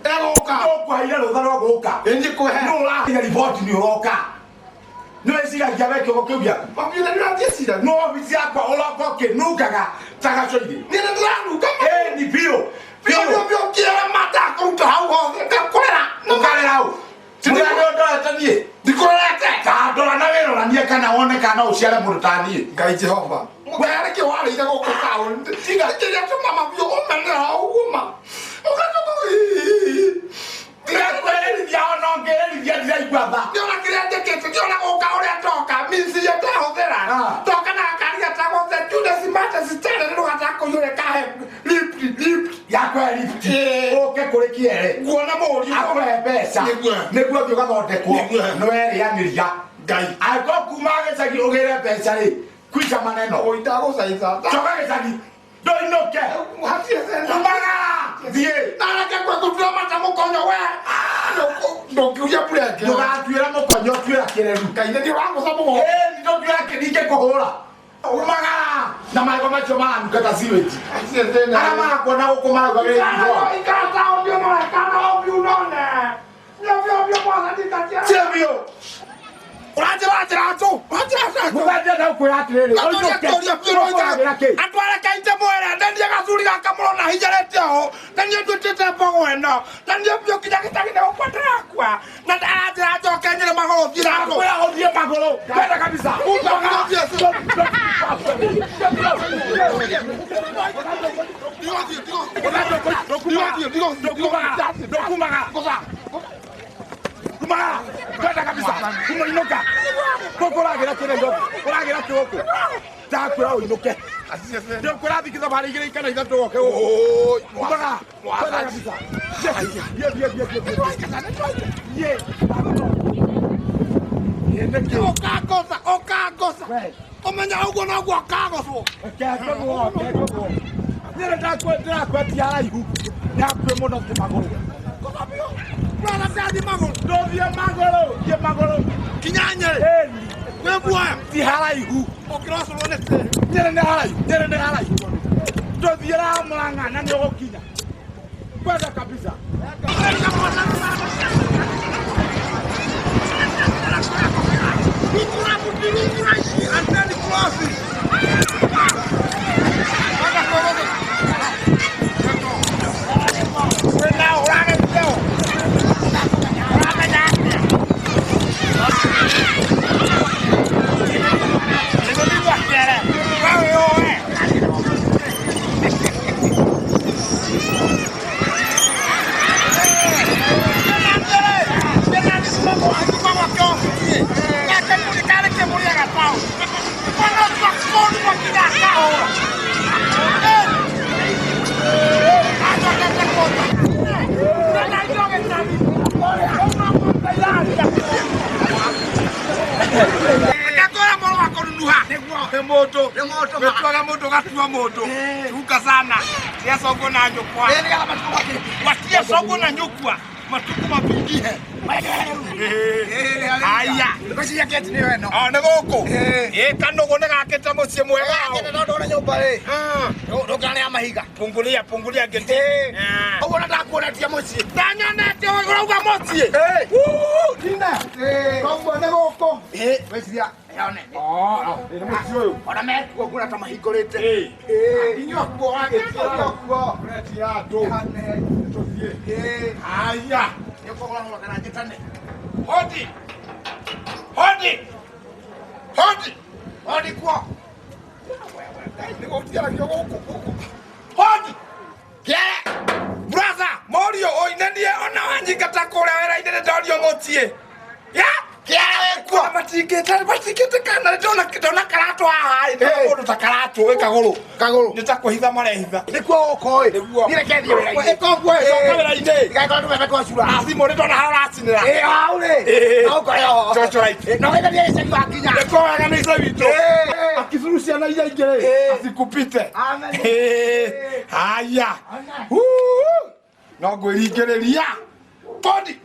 egũka. Gũkũheire rũtha rwa gũka. Ĩnji kũhe. Nũ ũrahinya riboti nĩ ũroka. Nĩ wĩciragia we kĩogo kĩu gĩaku. Mami nĩ ndĩrathiĩ Nũ obici yakwa ũroka ũkĩnungaga ta gacoirĩ. Niĩ nĩ ndĩranunga Ĩni biũ. biũ biũ biũ kĩera mata kũruta hau hothe ngakorera. Ũkarera ũ? Mũthee nĩ ũndorete niĩ. Ndikũrorete. Ta ndora na wĩroranie kana wone kana no ũciare mũndũ ta niĩ. Ngai Jehova. Mũkaya nĩkĩ warĩire gũkũ taũni. Tiga kĩrĩa tũmama biũ ũmenera ũguo ma. Ũgacoka Ndirekwĩrithia ona ũngĩrithia ndiraigua tha. Ndiona kĩrĩa njĩkĩte ndiona gũka ũrĩa ndoka minsi iria ndahũthĩra. Ah. Ndoka na ngari gatagwo the Judas Mata Sistere nĩ rũgatakũiyũre kahe lift lift. Yakwe lift. Ĩĩ. Ũke kũrĩ kĩere. Nguona mũriũ. Akũhe mbeca. Nĩguo. Nĩguo ũthiĩ ũgathondekwo. Nĩguo. Nĩ werĩanĩria. Ngai. Angĩkorwo kuma gĩcagi ũgĩre mbeca rĩ, kwica maneno. Oi ndagũcaitha. Coka gĩcagi. Ndũinũke. Hatirĩ thĩna. Umagara. Thiĩ. Nareke gũtua mata mũkonyo we. Ndũngiuria mbura ĩngĩ. Ndũgatuĩra mũkonyo tuĩra kĩreru. Ngai nĩ niĩ ũrangũca mũgongo. Ĩĩ ndũngiura ningĩkũhũra. Umagara. Na magego macio maranunga ta sewage. Hatirĩ thĩna. Arĩa marakuona gũkũ marauga wĩ igwa. Ikara taũni ũnore kana ũmbi unone. Biũ biũ biũ mwathani ngatia. Tie biũ. Ũranjĩra njĩra njũ. Ũranjĩra njĩra njũ. Mũthee ndĩrenda gũkwĩra atĩrĩrĩ, ũinũke. Ũkũragĩra kĩ? Andũ arĩa kaite mwere ndendie gacuri gaka mũrona hinyarĩte ũũ na niĩ nduĩkĩte mbogo ĩno na niĩ biũ nginya gĩcagi nĩ gũkua ndĩrakua na aranjĩra njoke nyĩrĩ magũrũ thiĩ na andũ. Kwĩra ũthiĩ magũrũ. Kwenda kabisa. Kumaga. Kwenda kabisa. Kumainũka. Gũkũ ũragĩra kĩ Nairobi? Ũragĩra kĩ gũkũ? Ndakwĩra ũinũke. Ndĩkwĩra thiĩ thabarĩ igĩrĩ kana ithatũ ũgoke gũkũ. Kumaga. Kwenda kabisa. Thiĩ, thiĩ, thiĩ, thiĩ, thiĩ. Thiĩ. Thiĩ nĩkĩ? Ũkangoca ũkangoca We. ũmenya ũguo noguo ũkagocwo. Kekũgwo, kekũgwo. Niĩ ndĩrakwendia haraihu. Nĩ hakuhĩ mũno ti magũrũ. Ngoca biũ. Brother ndathi magũrũ. Ndũthiĩ magũrũ, thiĩ magũrũ. Kinya Nyerĩ. Ĩni. Wĩ muoyo. Ti haraihu. Ũkĩrocũrwo nĩ tĩri. Nyerĩ nĩ haraihu, Nyerĩ nĩ haraihu. Ndũthiĩra Murang'a na nĩ ũgũkinya. Kwenda kabisa. Wetwaga mundu gatua mundu tuka sana tia songo na nyukwa watia songo na nyukwa matuku mapingihe aya Ngwĩciria gate nĩyo ĩno. O nĩ gũkũ ĩ kanũgũ nĩ gakĩte mũciĩ mwega Gakĩte tondũ ona nyũmba rĩ ndũngĩona nĩ ya mahiga. Pungulia pungulia ngĩti Ũguo ona ndakuonetie mũciĩ. Ndanyonete ũrauga mũciĩ. Dina koguo nĩ gũkũ. Ngwĩciria ĩyo nene. Nĩ mũciĩ ũyũ. Ona mekuo nguona ta mahingũrĩte. Inyuĩ kuo wagĩtia kuo. Ũretia andũ. Tũthiĩ. Aya. Nĩ ũkũgũra kana njĩtane. Hodi. Hodi. Hodi. Hodi kuo. Nĩ gũtiaragio gũkũ gũkũ. Hodi. Kĩere. Brother, Morio oinanie ona wanyingata kũrĩa wĩra-inĩ nĩ ndorio mũciĩ. Ya? Kĩere wĩ kuo. Matingĩte matingĩte kana ndona ndona karatũ haha ĩ ndona mũndũ ta karatũ wĩ kagũrũ. Kagũrũ. Nĩ ta kwĩhitha marehitha. Nĩkuo gũkũ ĩ. Nĩguo. Niĩ reke thiĩ wĩra-inĩ. Ĩka ũguo ĩ, coka wĩra-inĩ. Igakorwo tũmeme twacura. Ah, thimũ nĩ ndona harĩa ũracinĩra. Ĩ hau rĩ. No ũkore ho. Chochorite. No gĩthiĩ gĩcagi wakinya. Nĩkuo wega nĩ ithe witũ. Akicuru ciana iria ingĩ rĩ, acikupite. Amen. Haya. No ngwĩringĩrĩria. Podi.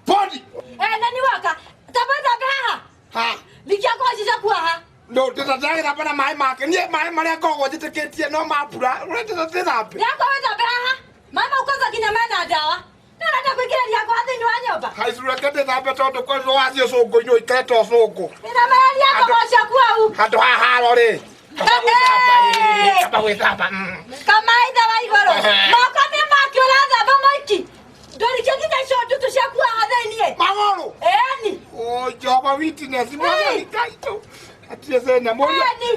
Podi. Na nĩ waka. Tamba haha. Ha. Likia kwa cica kuwa ha. No, ndĩragĩthamba na maĩ make. Niĩ maĩ marĩa ngoragwo njĩtĩkĩtie no ma mbura. Ũrenda ndĩthambe. Ndakwa wĩthambe haha. Maĩ mau kwanza nginya mena ndawa. Nĩũrenda kũingĩrĩria ngwa thĩinĩ wa nyũmba. Haicuru reke ndĩthambe tondũ kwendwo wathiĩ ũcũngũ-inĩ ũikare ta ũcũngũ. Ndĩramereria ngoma ciaku hau. Handũ haha haro rĩ. Kaba gwĩthamba. Kama ithe wa igũrũ. Moko nĩ make ũrathamba moiki. Ndũrikie nginya icio ndutu ciaku haha thĩiniĩ. Magũrũ. Ĩni. Oh, Jehova witness. Mwathani Ngai tu. Atirĩ thĩna mũriũ. Ĩni.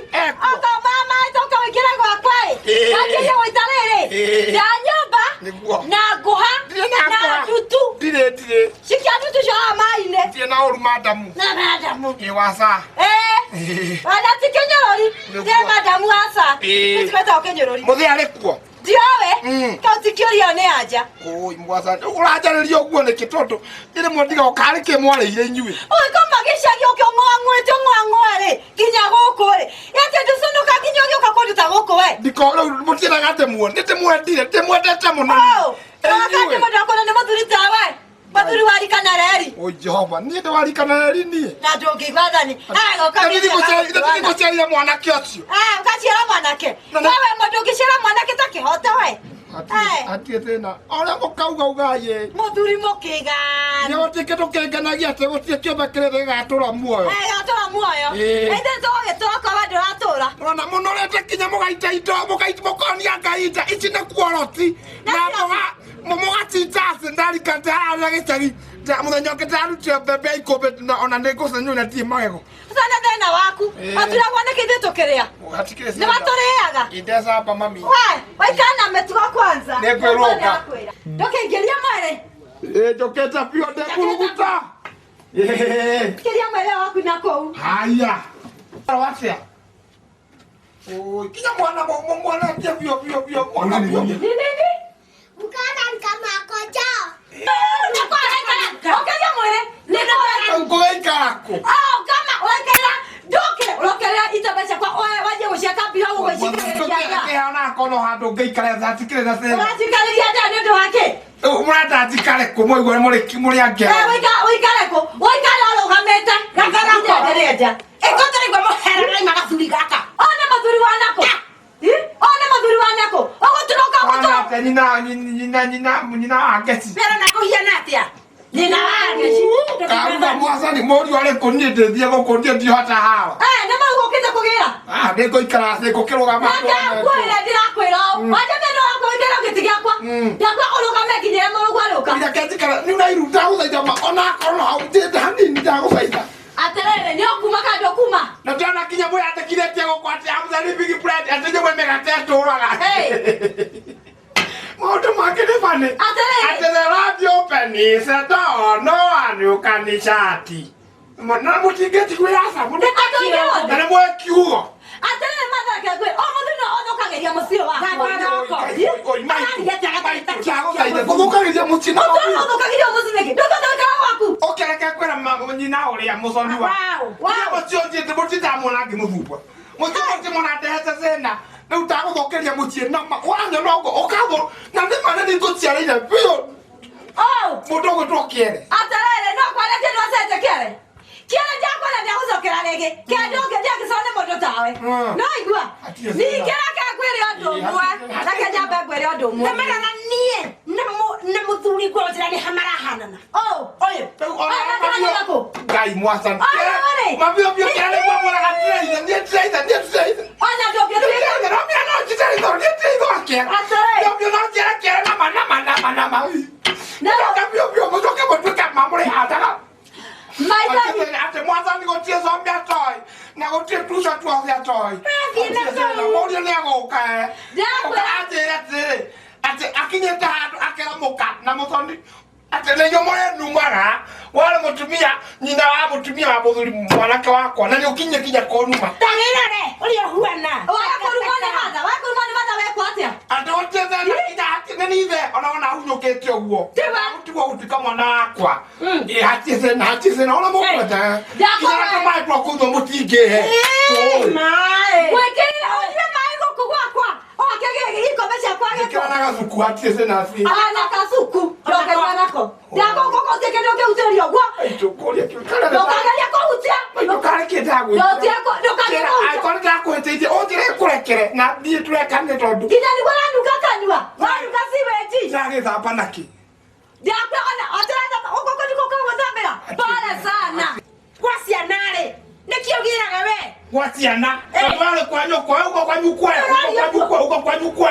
Oka maĩ toka wĩingĩre gwakwa ĩ. Wanjĩrie gũita rĩrĩ. Nda nyũmba. Nĩguo. Na ngũha. Ndirĩ na Na ngũha. ndutu. Ndirĩ ndirĩ. Cikia ndutu cio haha maĩ-inĩ. Ndirĩ na ũru madamu. Na madamu. Ĩ waca. Ona ti kĩnyũrũri. Nĩ madamu aca. Gĩtikwetagwo kĩnyũrũri. Mũthĩ arĩ kuo. Ndiowe. Kau ti kĩũria nĩ anja. Oi mwathani, ũranjarĩria ũguo nĩkĩ tondũ rĩmwe ndigaga karĩ kĩ mwarĩire inyuĩ. Ũgĩkoma gĩcagi ũkĩng'oang'oete ũng'oang'oa rĩ nginya gũkũ rĩ. Atĩ ndũconoka nginya ũgĩũka kũnduta gũkũ we. Ndiko rĩu mũtiendaga ndĩmuone, nĩndĩmwendire, ndĩmwendete mũno. Inyuĩ. Mũndũ akũrũ nĩ mũthuri tawe. Mũthuri wa rika na reri. Oi Jehova, niĩ ndĩ wa rika na reri niĩ. Na ndũngĩigua thani. Agoka Ndĩgũciarire mwanake ũcio. Ũgaciara mwanake. Wewe mũndũ ũngĩciara mwanake ta kĩhoto we. Hatirĩ thĩna. Ũrĩa mũkauga ugai ĩ. Mũthuri mũkĩganu. Nĩ gũtirĩ kĩndũ kĩngenagia atĩ gũtirĩ kĩũmbe kĩrĩ gĩgatũra muoyo. Gatũra muoyo. Ithe tũgũgĩtũra korwo ndũratũra. Ũrona mũnorete nginya mũgaita indo, mũkonia Ngai inda. Ici nĩ kuoroti. Na mũgacinja thĩ ndarika ndararĩa gĩcagi. Mũthenya ũngĩ ndarutire mbembe ikũmbĩ ona nĩ ngũcenywo na ndirĩ magego. Ũcio nĩ thĩna waku. Waturagwo nĩkĩ ithuĩ tũkĩrĩa? Hatikĩrĩ Nĩ watũrĩaga. Indecamba mami. We, waikara na mĩtugo kwanza. Nĩ ngwĩrũnga. Ndũkĩingĩria mwĩrĩ. Ĩ njũkĩte biũ ndĩkuruguta. Kĩria mwĩrĩ waku na kũu. Haya. Atĩa? Oi, kinya mwana mwana atia biũ biũ biũ mwana biũ. Nĩ nini? Mkana kama kojao. Ũkĩria mwĩrĩ. Nĩ Ngũgaikara kũ? Kama ũraikara ndũkĩre ũrokerera itamba ciakwa wanjie gũciaka mbia ũguo gũcikarĩria nda. Kĩhana kono handũ ngĩikara hatikĩrĩ na thĩna. Ũracikarĩria nda nĩ ũndũ wa kĩ? Mũrenda njikare kũ mwaigua mũrĩ angĩ? Ũikare kũ? Ũikare ũrũgamĩte. Gathoroko. Ndĩrenja. Ĩkũtũrĩgwo mũhera na ima gathuri gaka. One mũthuri wa nyako. One mũthuri wa nyako. Ũgũturuka ũgũturuka. Ona nyina nyina nyina nyina wa Ngeci. Wera na kũhiana atĩa? Nyina wa Ngeci. Karuga mwathani mũriũ arĩ kũ niĩ ndĩthiĩ gũkũ niĩ ndihota hawa. Nĩ mau ũkĩte kũgĩra. Ah, ndĩngũikara thĩ ngũkĩrũgama. Reke ngwĩre ndĩrakwĩra ũũ. Wanja mĩno wakwa ũikare gĩtĩ gĩakwa. Gĩakwa ũrũgame nginya mũrũgũ arĩũka. Reke njikare nĩ ũrairu ndagũthaitha ma ona akorwo no hau njĩte hanini ndagũthaitha. Atĩrĩrĩ nĩ ũkuma kana ndũkuma? Na ndĩrona kinya mwĩyandĩkithĩtie gũkũ atĩ I'm the living bread atĩ nyũmwe mĩgate ĩtũraga. Maũndũ mangĩ nĩ funny. Atĩrĩrĩ. Atĩ the road open is a door, no one you can shut. Na mũtingĩnjiguĩra tha mũno. Nĩ Na nĩ mũĩ kiugo. Atĩrĩrĩ mathake ngwĩ o mũthuri no ũthũkagĩria mũciĩ wakwa. Gũthũkagĩria mũciĩ na Mũthuri ũthũkagĩria mũciĩ nĩkĩ? Ndũngĩthũkĩra gwaku. Ũkĩreke kwĩra nyina ũrĩa mũconi wa. Mũciĩ ũnjĩte mũtindamuona ngĩmũthumbũra. Mũciĩ mũtimũna ndehete thĩna. Rĩu ndagũthũkĩria mũciĩ na ma ũranyona ũguo ũkathũ na nĩ ma nĩ nĩngũciarĩire biũ. Mũndũ ũgwĩtwo Kĩere. Atĩrĩrĩ no kwaria kĩndũ acete kĩere. Kĩere ndiakwenda ndiagũcokera rĩngĩ. Kĩere ndũngĩcokera nĩ mũndũ tawe. No igua. Ningĩ reke ngwĩre ũndũ ũmwe. Reke nyambe ngwĩre ũndũ ũmwe. Nĩmera na niĩ na mũthuri ngwĩra nĩ hamarahanana. Ũyũ. Ngai mwathani. Mabio bio kĩere nĩguo mũraga ndĩraitha niĩ ndĩraitha niĩ ndĩraitha. Ona ndũngĩtuĩka. No mĩa no njitĩrĩitho niĩ ndĩraitho kĩere. Atĩrĩrĩ. No mĩa no njĩre kĩere nama nama nama nama. Ndoka bio bio mũcoke mũtuĩke mamũrĩhandaga. Maithori. Atĩ mwathani gũtirĩ comia toy na gũtirĩ tuca tuothe toy. Mũriũ nĩ agũka. Ndakwĩra. Anjĩre atĩrĩrĩ atĩ akinyĩte handũ akera mũka na mũthoni atĩ nĩinyuĩ mũrenumaga warĩ mũtumia nyina wa mũtumia wa mũthuri mwanake wakwa na nĩ ũkinyie kinya kũnuma. Tagĩrore ũrĩa ũhuana. Wakũrumwo nĩ matha, wakũrumwo nĩ matha wekwo atĩa? Atĩ gũtirĩ thĩna kinya nĩ nithe ona wona hunyũkĩte ũguo. Gũtigwo gũtuĩka mwana wakwa. Ĩ hatirĩ thĩna hatirĩ thĩna ona mũkwenda. Kinya na tũmaĩ twa kũnyua mũtingĩhe. Maĩ. Gwĩkĩrĩra ũnyue maĩ gũkũ gwakwa. Oke ikombe ciakwa gĩko. Ĩkĩra na gacuku hatirĩ thĩna biũ. Ana kacuku. Ndũkaigua nako. Ndagũkũ kĩndũ ũngĩhutĩria ũguo. Ndũkageria kũhutia. Ndũkageria kũhutia. Angĩkorwo ndakũhĩtĩirie ũnjĩre ngũrekere na niĩ tũrekane tondũ Nginya nĩguo ũranunga kanua. Ũranunga sewage. ndagĩthamba nakĩ. Ndiakwĩra ona ũtĩrathamba gũkũ nĩkuo ũkagũthambĩra. Pole sana. Kwa ciana rĩ, nĩkĩ ũgĩraga we? Gwa ciana tondũ warĩ kwa nyũkwa ũguo kwa nyũkwa ũguo kwa nyũkwa ũguo kwa nyũkwa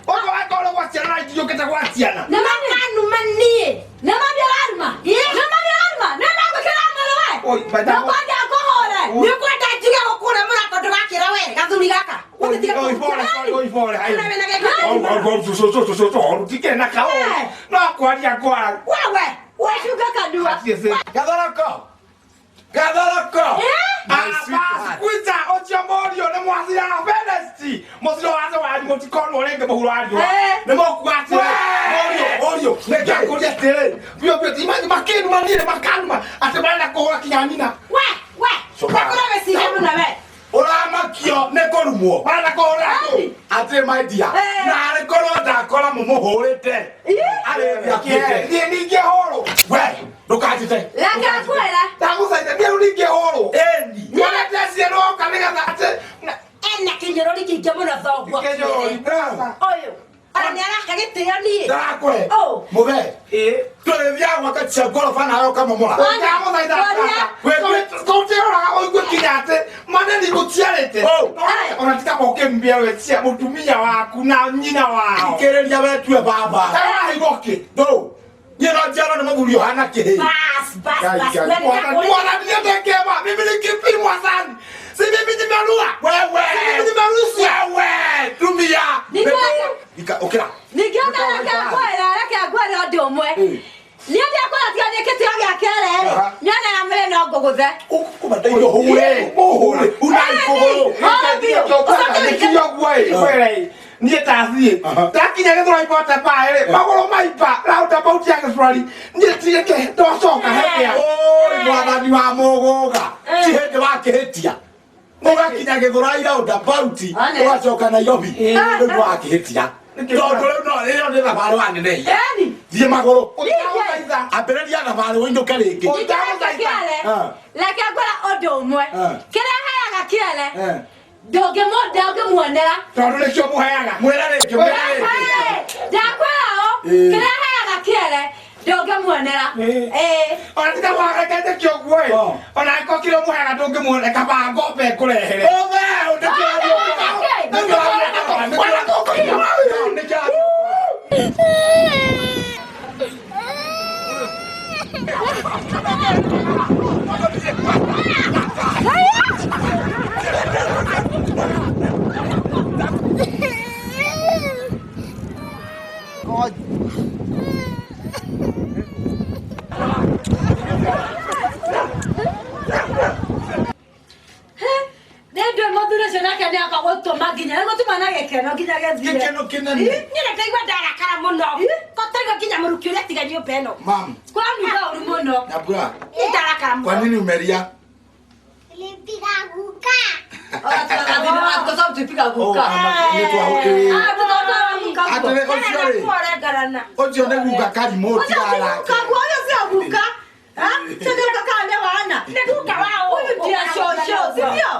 ũguo angĩkorwo gwa ciana na itiyũkĩte gwa ciana. Nĩ Makanuma niĩ. Nĩ mami ũraruma. Nĩ mami ũraruma. Nĩ ndagwĩkĩra mwĩrĩ we. Oi, bada- Ndũkwenda ngũhũre. Nĩ ũkwenda njuge gũkũra mũrango ndũgakĩra we gathuri gaka. Oi, pole, sorry, oi, pole, hai. Ũna wĩna gĩko. Tikĩrĩ na kaũ no kwaria ngwara. Wewe. Wecunga kanua. Gathoroko. Gathoroko. Kwiza ũcio mũriũ nĩ mwathira Venesti mũthiro wathe wanyu mũtikonwo rĩngĩ mũhuro wa riũa nĩ mũkuga atĩrĩ mũriũ mũriũ nĩngĩakũria atĩrĩ biũ biũ imagine makĩnuma niĩ makanuma atĩ marenda kũhũra kinya nyina We, we. Coka. Ndakũra weciria mũno we. Ũramakio nĩ kũrumwo. marenda kũhũra andũ Atĩ my dear. Na arĩ korwo ndakora mũmũhũrĩte. Arĩthia Kĩere, kĩte. niĩ ningĩhũrwo We, ndũkanjĩte. Reke ngwĩre. ndagũthaitha niĩ rĩu ningĩhũrwo Ĩni. nyonete ciana oka nĩgetha atĩ Ena kĩnyũrũri kĩingĩ mũno thoguo. kĩnyũrũri Ũyũ. Ona nĩ araka gĩtĩo niĩ. Ndakũhe. Oh. Mũthee. Tũrĩthiaga gwaka cia ngoroba nawe ũkamomora. Ndagũthaitha ũigue kinya atĩ maneni gũciarĩte ona tikaba ũkĩmbia we cia mũtumia waku na nyina wao Thikĩrĩria wetue baba. karaigwo kĩ Ndũ. Niĩ no njiarwo nĩ mũthuri ũhana kĩhĩ. Bas, bas, bas. We nĩ Mwathani niendekema mimi ni kipi mwathani si mimi nimerua Wewe. si mimi nimeruhusu Wewe. Tumia. Ningĩ- Ika ũkĩra. Ningĩ ona reke ngwĩre, reke ngwĩre ũndũ ũmwe. Niĩ ndiakwĩra tiga nĩ gĩtĩo gĩa kĩere rĩ, nĩona ya mwĩrĩ no ngũgũthe. Ũkũbataire ũhũre. Ũhũre. Unai kũgũrũ. niä tathiä ndakinya gä thå ibote paä magå rå maimba roundabout ya gä cwari niä tigä ndocoka hekea Oi mwathani wa mũgũga. Ti hĩndĩ wakĩhĩtia. Ũgakinya Gĩthũrai roundabout Ane. ũgacoka Nairobi. Rĩu nĩwakĩhĩtia. Tondũ rĩu no ĩyo nĩ thabarĩ wanenehia. Eni. Thiĩ magũrũ. Ũtagũthaitha. Ambĩrĩria thabarĩ ũinũke rĩngĩ. Ũtagũthaitha. Ah. Reke ngwĩra ũndũ ũmwe. Ah. Kĩrĩa heaga kĩere Eh. ndũngĩmuonera. Tondũ nĩkĩo mũheaga. Mwĩra rĩngĩ, mwĩra rĩngĩ. Ndakwĩra ũ Ĩĩ. kĩrĩa heaga kĩere ndũngĩmuonera. Ĩĩ. Ona tiga wagekete kĩo guo ĩ. Oh. Ona angĩkorwo kĩrĩa ũmũheaga ndũngĩmuona kaba ngombe ngũrehere. Ũthe, ũndĩkĩra Nĩ ndũĩ mũthuri ũcio nake nĩ akagũtũma nginya nĩgũtũma na gĩkeno nginya gĩthire. Gĩkeno kĩnene. Niĩ ndaigua ndarakara mũno. Kotaigua nginya mũrukĩ ũrĩa tiga nyũmba ĩno. Mam, Kwanuga ũru mũno. Nyambura, Niĩ ndarakara mũno. kwa nini umelia? Nilipiga guka. Kwa sababu tulipiga Oh, guka. ama nĩ twa- Ah, tũtwatwara guka guo. Atĩrĩ, ũcio rĩ, Kũrengarana. ũcio nĩ guka karimũ Ũcio ti guka tigarake. guo, ũcio si guka. Ah, sio guka kana nĩ wana. Nĩ guka wa ũ? Huyu ndiye shosho, si ndio?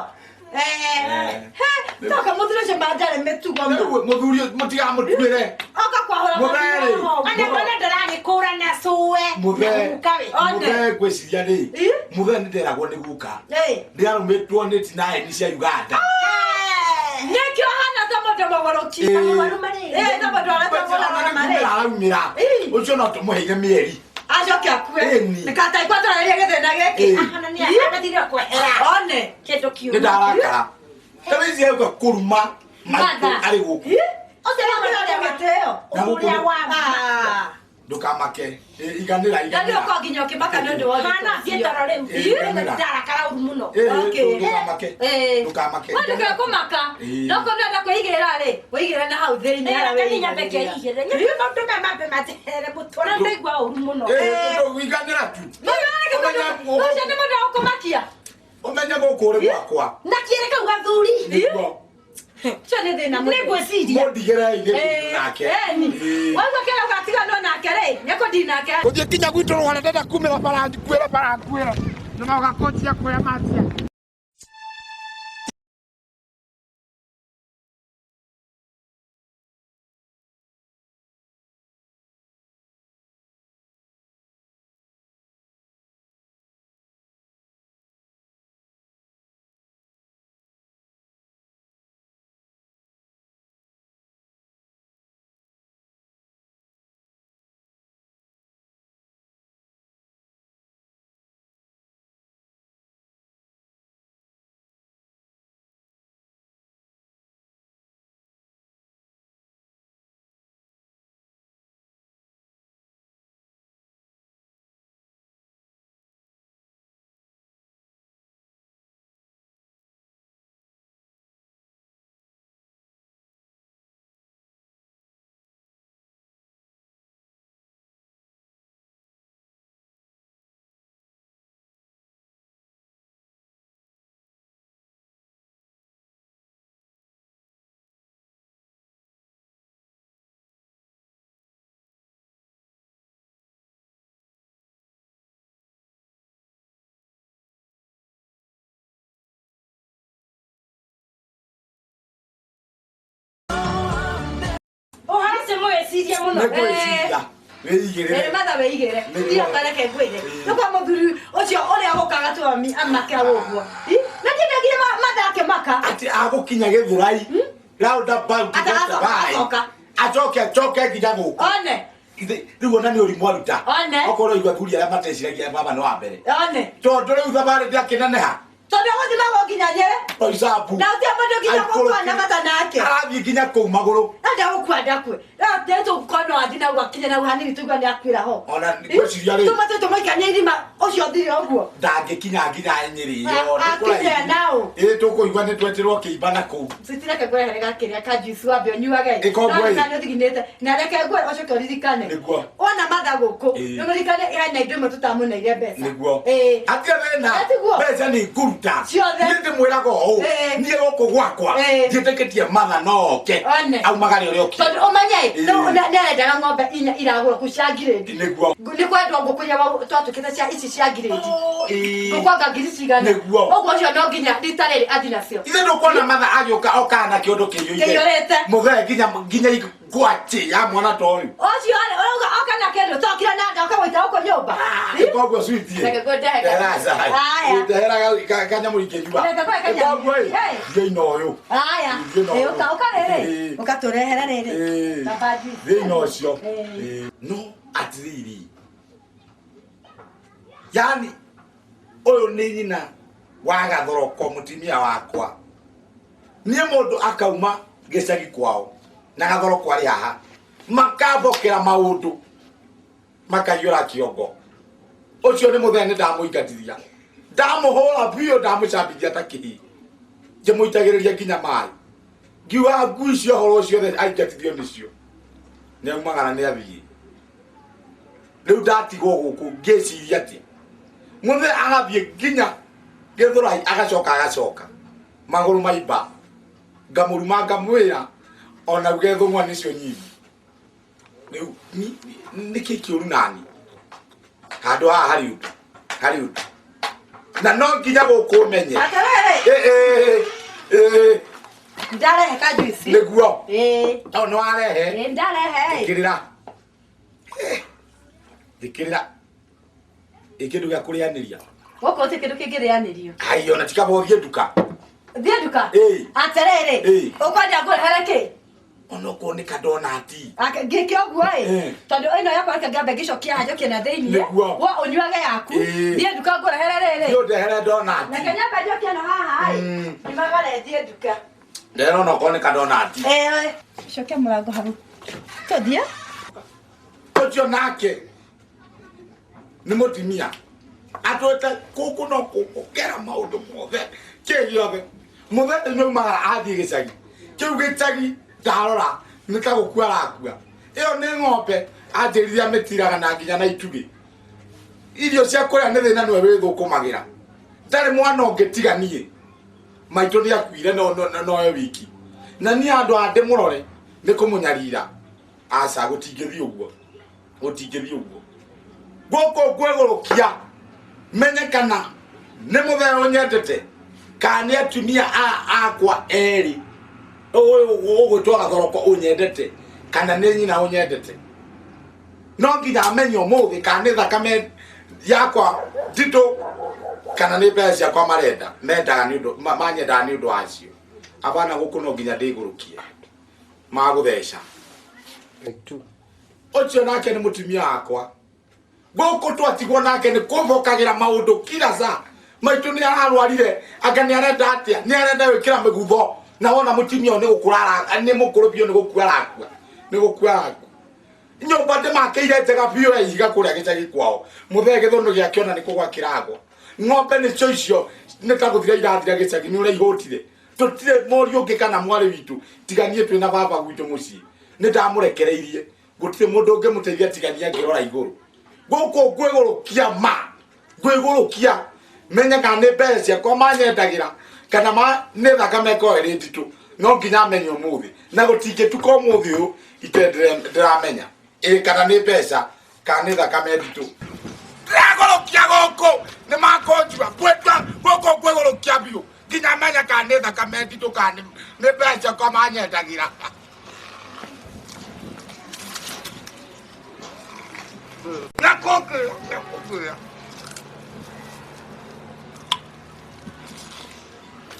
Eh. He, toka mũthuri ũcio manjarĩ mĩtugo Rĩu ma. mũthuri ũyũ mũtigamũtuĩre. Oka kwahũra Mũthee rĩ. Ona mwana ndaragĩkũrana cũe. Mũthee, Na guka we. One. mũthee ngwĩciria rĩ, Ĩ? mũthee nĩ nderagwo nĩ guka. Ĩ. Ndĩrarũmĩtwo nĩ tinaeni cia Uganda. Nĩkĩo hana ta mũndũ mũgũrũki. Ĩ. Ĩ, ta mũndũ aratambũra marĩ. Araumĩra. Ĩ. Ũcio no tũmũheire mĩeri. Acoke akue. Ĩni. Ndĩkataigua twarĩria gĩthĩna gĩkĩ. Ĩ. Ahana nĩ anathire kwehera. One. Kĩndũ Nĩ kiũru. ndarakara. Ta rĩu ici egũka kũruma maitũ Matha. arĩ gũkũ. Ũcio nĩ ũrĩa gĩtĩo. Na gũkũ Ũrĩa wa Ah. Ndũkamake. Ĩ, Iganĩra, Na nĩ iganĩra. ũkorwo nginya ũkĩmaka nĩ ũndũ wa ũritũ Hana ũcio. thiĩ toro rĩu. Ĩ, iganĩra. Ndarakara ũru mũno. Ĩ, ĩ, Okay. Ndũkamake. Ĩ. Ndũkamake. We ndũkae kũmaka. Ĩ. No korwo nĩũrenda kwĩigĩrĩra rĩ, wĩigĩrĩre na hau thĩinĩ harĩa Reke nyambe wĩigagĩrĩra. ngĩigĩrĩre. Nyambe maũndũ maya mambe manjehere mũtwe. Ona ndaigua ũru mũno. Ĩ, tondũ iganĩra tu. Ũcio nĩ mũndũ wa gũkũmakia. Ũmenye gũkũ ũrĩ gwakwa. Na kĩrĩ kau gathuri. Nĩguo. Ũcio nĩ thĩna mũnene. Nĩ ngwĩciria. Mũndigĩrei nĩ nake. Ĩni. Ĩ. Waigua kĩrĩa ũgatiganwo nake rĩ, nĩekũndii nake. Gũthiĩ kinya gwitũ rũhare ndenda kumĩra bara njukuĩre bara nguĩre. Nĩmoga kũnjia kũrĩa matia. Ũhoro ũcio mũwĩcirie mũno. Nĩ ngwĩciria. Wĩigĩrĩre. Ĩrĩ matha wĩigĩre. Nĩguo. Tiga kareke ngwĩre. Nĩkwa mũthuri ũcio ũrĩa gũkaga tu ami amake ũguo. Ĩ, Na ndindagire matha akĩmaka. Atĩ agũkinya Gĩthũrai. Roundabout Ata acoka, Gĩthũrai. acoka. Acoke acoke nginya gũkũ. One. Rĩu ona nĩ ũrimũ aruta. One. Okorwo igua athuri arĩa mateciragia baba nĩ wa mbere. One. Tondũ rĩu thabarĩ ndĩakĩneneha. Tondũ agũthiĩ magũrũ nginya Nyĩrĩ. Roysambu. Na gũtirĩ mũndũ nginya gũkua na bata nake. Arathiĩ nginya kũu magũrũ. Na ndagũkua ndakue. Ndetũkua no athiĩ na gwakinya na hanini tũigua nĩ akuĩra ho. Ona ngwĩciria rĩ. Tũma tũmũikanie irima ũcio ũthire ũguo. Ndangĩkinya nginya Nyĩrĩ ĩyo. Nĩ Akinye kũraihu. nao. Ĩ tũkũigua nĩ twetirwo kĩimba na kũu. Sitireke ngũrehere gakĩrĩa ka juice wambe ũnyuage. Ĩko ngwe. Na nĩ ũthiginĩte. Na reke ngwe ũcoke ũririkane. Nĩguo. Wona matha gũkũ. Ĩĩ. Nĩ ũririkane hena indo imwe tũtamũneire mbeca. Nĩguo. Ĩĩ. Hatirĩ thĩna. Ĩ, tiguo? Mbeca nĩ nguru. Ndĩmũruta. Ciothe. Niĩ ndĩmwĩraga ũũ. Ĩĩ. Niĩ gũkũ gwakwa. Ĩĩ. Ndiĩtĩkĩtie matha no oke. One. Aumagare ũrĩa okire. Tondũ ũmenye Ĩĩ. nĩ arendaga ng'ombe inya iragũrwo kũ cia ngirĩndi. Nĩguo. Nĩ kwendwo ngũkũ iria twatũkĩte cia ici cia ngirĩndi. Ĩĩ. Ngũkũ anga ngiri cigana. Nĩguo. Ũguo ũcio no nginya rita rĩrĩ athi nacio. Ithe ndũkuona matha agĩũka okaga na kĩũndũ kĩiyũire. Kĩiyũrĩte. Mũthee nginya nginya ngwatĩ ya mwana ta ũyũ. Ũcio rĩ ũrauga oka na kĩndũ tokire na nda ũkamũita gũkũ nyũmba. Koguo sweet. Reke ngũndehe. Ndehera cai. Haya. Ndehera kanyamũ ingĩnyua. Reke ngũhe kanyamũ. Koguo ĩ. Hey. Thiĩ na ũyũ. Haya. Thiĩ na Ĩ, ũyũ. ũka ũka rĩrĩ. Ĩĩ. Ũkatũrehere rĩrĩ. Ĩĩ. Kaba juice. Thiĩ na ũcio. Ĩĩ. Ĩĩ. No atĩrĩrĩ. Yani ũyũ nĩ nyina wa gathoroko mũtumia wakwa. Niĩ mũndũ akauma gĩcagi kwao na gathoroko arĩ haha makambokera maũndũ makaiyũra kĩongo. Ũcio nĩ mũthee nĩ ndamũingatithia, ndamũhũra biũ, ndamũcambithia ta kĩhii, ngĩmũitagĩrĩria nginya maĩ, ngiuga ngui icio ũhoro ũcio othe aingatithio nĩcio. Nĩ aumagara nĩ athiĩ. Rĩu ndatigwo gũkũ ngĩciria atĩ mũthee agathiĩ nginya Gĩthũrai agacoka agacoka magũrũ maimba, ngamũruma ngamwĩra ona uge thũng'wa nĩcio nyingi. Rĩu nĩkĩ kĩũru nani handũ haha harĩ ũndũ harĩ ũndũ na no nginya gũkũ ũmenye. Atĩrĩrĩ. Ĩ, ĩ, ĩ, Ndarehe ka juice. Nĩguo. Ĩĩ. No nĩ warehe. Ĩĩ ndarehe. Ĩkĩrĩra. Ĩkĩrĩra. Ĩ kĩndũ gĩa kũrĩanĩria. Gũkũ gũtirĩ kĩndũ kĩngĩrĩanĩrio. Ai ona tikaba ũthiĩ nduka. Thiĩ nduka. Ĩĩ. Atĩrĩrĩ. Ĩĩ. Ũkwenda ngũrehere kĩ? Onokorwo nĩ kadonati. Ngĩke ũguo ĩ. Ĩĩ. Tondũ ĩno yakwa reke ngĩambe ngĩcokia haha njokie na thĩiniĩ. Nĩguo. Wo ũnyuage yaku. Ĩĩ. Thiĩ nduka ngũrehere rĩrĩ. Thiĩ ũndehere donati. Reke nyambe njokie ĩno haha ĩ. Nyumagare thiĩ nduka. Ndehera onokorwo nĩ kadonati. Ĩĩ. Cokia mũrango hau. Tũthiĩ. Ũcio nake nĩ mũtumia atwĩte gũkũ no kũkera maũndũ mothe kĩ gĩothe. Mũthee nĩ aumagara athiĩ gĩcagi. Kĩu gĩcagi ndarora nĩ ta gũkua arakua. Ĩyo nĩ ng'ombe anjĩrire amĩtiraga na nginya na itugĩ. Irio cia kũrĩa nĩ thĩna nĩwe wĩthũkũmagĩra. Ndarĩ mwana ũngĩ tiga niĩ. Maitũ nĩ akuire nowe wiki. Na niĩ handũ ha ndĩmũrore nĩ kũmũnyarira. Aca gũtingĩthiĩ ũguo. Gũtingĩthiĩ ũguo. Gũkũ ngwĩgũrũkia menye kana nĩ mũthee ũnyendete kana nĩ atumia akwa erĩ ũgwĩtwo gathoroko ũnyendete kana nĩ nyina ũnyendete. No nginya amenye ũmũthĩ kana nĩ thakame yakwa nditũ kana nĩ mbeca ciakwa marenda mendaga nĩ ũndũ manyendaga nĩ ũndũ wacio. Abana gũkũ no nginya ndĩgũrũkie magũtheca. Ũcio nake nĩ mũtumia wakwa. Gũkũ twatigwo nake nĩ kũbokagĩra maũndũ kila saa. Maitũ nĩ ararwarire anga nĩ arenda atĩa, nĩ arenda gwĩkĩra mĩgutho na wona mũtumia ũyũ nĩ gũkũra nĩ mũkũrũ biũ nĩ gũkua arakua, nĩ gũkua arakua. Nyũmba ndĩmakĩire njega biũ ya ihiga kũrĩa gĩcagi kwao. Mũthee gĩthũnũ gĩake ona nĩ kũgwa kĩragwa. Ng'ombe nĩcio icio nĩ ta gũthira irathira gĩcagi nĩ ũrĩa ihũtire. Tũtirĩ mũriũ ũngĩ kana mwarĩ witũ tiga niĩ twĩna baba gwitũ mũciĩ. Nĩ ndamũrekereirie. Gũtirĩ mũndũ ũngĩmũteithia tiga niĩ angĩrora igũrũ. Gũkũ ngwĩgũrũkia ma. Ngwĩgũrũkia menye kana nĩ mbeca ciakwa manyendagĩra kana nĩ thakame ĩkoragwo ĩrĩ nditũ. No nginya amenye ũmũthĩ. Na gũtingĩtuka ũmũthĩ ũyũ ite ndĩramenya. Ĩ kana nĩ mbeca kana nĩ thakame nditũ. Ndĩragũrũkia gũkũ nĩ makũnjua. Ngwĩtua gũkũ ngwĩgũrũkia biũ nginya menye kana nĩ thakame nditũ kana nĩ mbeca ciakwa manyendagĩra.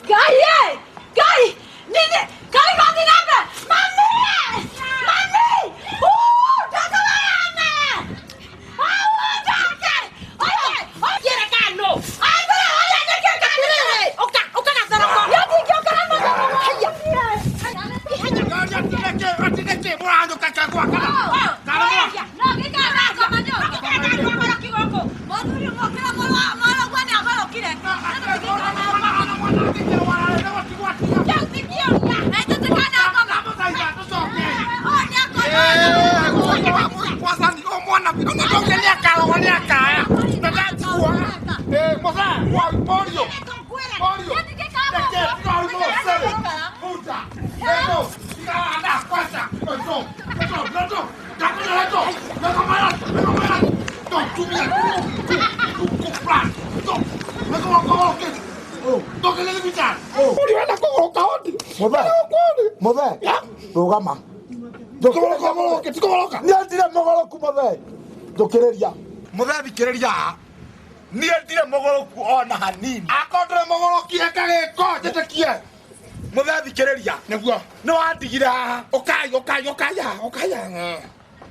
Ngai ĩ! Ngai! Nini! Ngai gũthiĩ na mbere! Mami! Mami! Ndakũheana! Au, ndake! Oye! Kĩra kano! Ambere, oye, nĩkĩ Atĩrĩrĩ, ũka, ũka gathoroko. Niĩ ndingĩũka na mathoroko. Haiya. No gĩikara na ngoma nyũmba. Mũthuri ũmwe mũrũguo nĩ agorokire. Kĩu ti kĩũria. Tũtikana ngoma. Ũyũ nĩ akorwo. Mwathani, o mwana, ona ndauga nĩ akarogwo nĩ akaya. Na ndatigwo. Mũthee, wa mũriũ. Mũriũ. Reke, tiga ũrimũ, sere. Buta. Leto. Tiga wana, kwanza. Leto. Leto, leto. Ndakwĩra leto. Leto mara, leto mara. To, tumia, tu, tu, tu, plan. To, leto wako, ndokele thibitarĩ. Mũriũ ena kũgũrũ kaondi. Mũthee. Mũthee. Rũgama. Kũgũrũ kamũrũke, ti kũgũrũka. Niĩ ndirĩ mũgũrũku mũthee. Njũkĩrĩria. Mũthee thikĩrĩria. Niĩ ndirĩ mũgũrũku ona hanini. Akorwo ndũrĩ mũgũrũki eka gĩko, njĩtĩkie. Mũthee thikĩrĩria. Nĩguo. Nĩ wandigire haha. Ũkai, ũkai, ũkai haha, ũkai haha.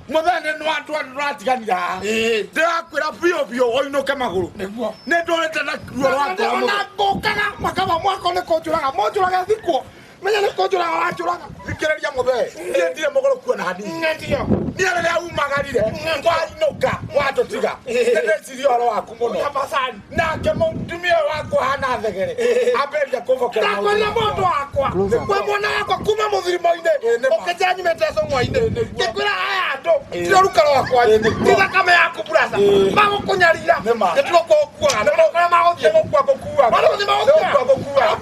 Mũthee nĩ nĩwatiganire haha. Ĩĩ. Ndĩrakwĩra biũ biũ ũinũke magũrũ. Nĩguo. Nĩ ndũrĩte na ruo rwa ngoro Ona mũthee. ngũkaga makaba mwako nĩ kũnjũraga mũnjũrage thikwo menya nĩ kũnjũraga wanjũraga. Thikĩrĩria mũthee. Niĩ ndirĩ mũgũrũku ona hanini. Ndio. Niĩ rĩrĩa umagarire wainũka watũtiga nĩndeciria ũhoro waku mũno. Tafadhali. Nake mũtumia ũyũ wakwa hana thegere ambĩrĩria kũbokera Ndakwĩrire mũndũ wakwa kwĩ mwana wakwa kuma mũthirimo-inĩ ũkĩnjĩra nyumĩte cũng'wa-inĩ ngĩkwĩra aya andũ tiro ruka rwakwa ti thakame yaku burasa magũkũnyarira Nĩ ma. nĩtiro kũkuaga nĩ kũrĩa magũthiĩ Nĩgũkua ngũkuaga. Magũthiĩ magũthiĩ. Nĩgũkua ngũkuaga.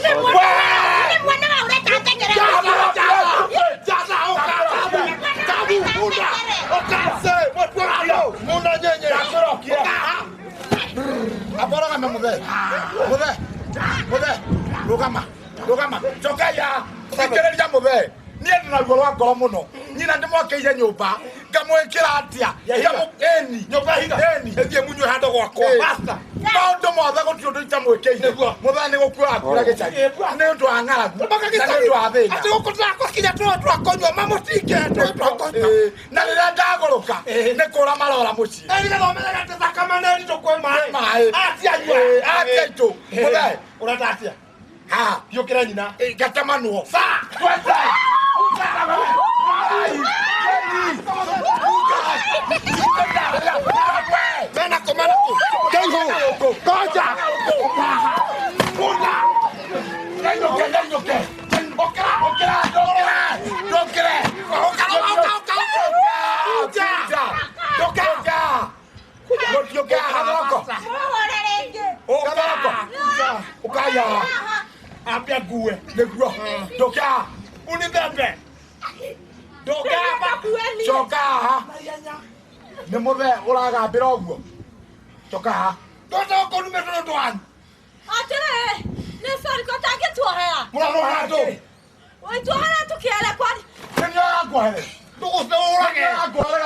Nĩ mwana wa ũreka thegere. Aborogame mũthee. Mũthee. Mũthee. Rũgama. Rũgama. Cokai haha. Thikĩrĩria mũthee. Niĩ ndĩ na ruo rwa ngoro mũno. Nyina ndĩmwakĩire nyũmba. Ngamwĩkĩra atĩa? Ĩni. Nyũmba higa. Ĩni. Ĩthiĩ munyue handũ gwakwa. Ĩĩ. Basta. Maũndũ mothe gũtirĩ ũndũ itamwĩkĩire. Mũthee nĩ gũkua akura gĩcagi. Nĩ ũndũ wa ng'aragu. Na nĩ ũndũ wa thĩna. Atĩ gũkũ tũrakinya tũrĩa twakonyua mamũtinge tũrĩa twakonyua. Ĩĩ. Na rĩrĩa ndagũrũka nĩ kũra marora mũciĩ. Nĩgetha ũmenyage atĩ thakame nĩ nditũ kwĩ maĩ. Maĩ. Atia nyua. Ĩĩ, atia itũ. Mũthee. Ũrenda atĩa? Haha. Thiũkĩre nyina. Ĩĩ, ngatemanwo. Sa. Twende. Mena kũ, mena kũ. Keihu. Koja. Bunda. Nainuke, nainuke. Okra, okra, okra. Okra. Oka, oka, oka, oka. Oka. Oka. Oka. Oka. Mũhũre rĩngĩ. Oka. Ukaya. Ambia ngue. Nĩguo. Ndoka. Unibebe. Ndoka. Coka haha. Nĩ mũthee ũragambĩra ũguo. Coka haha. Ndote ũkũnumĩtwo nĩ ũndũ wanyu. Atĩrĩrĩ, nĩ sorry ko tangĩtuohera. Mũrarora andũ. Tuohera tũkĩere kwani. Nĩ ũranguohere. Ndũgũcũrage.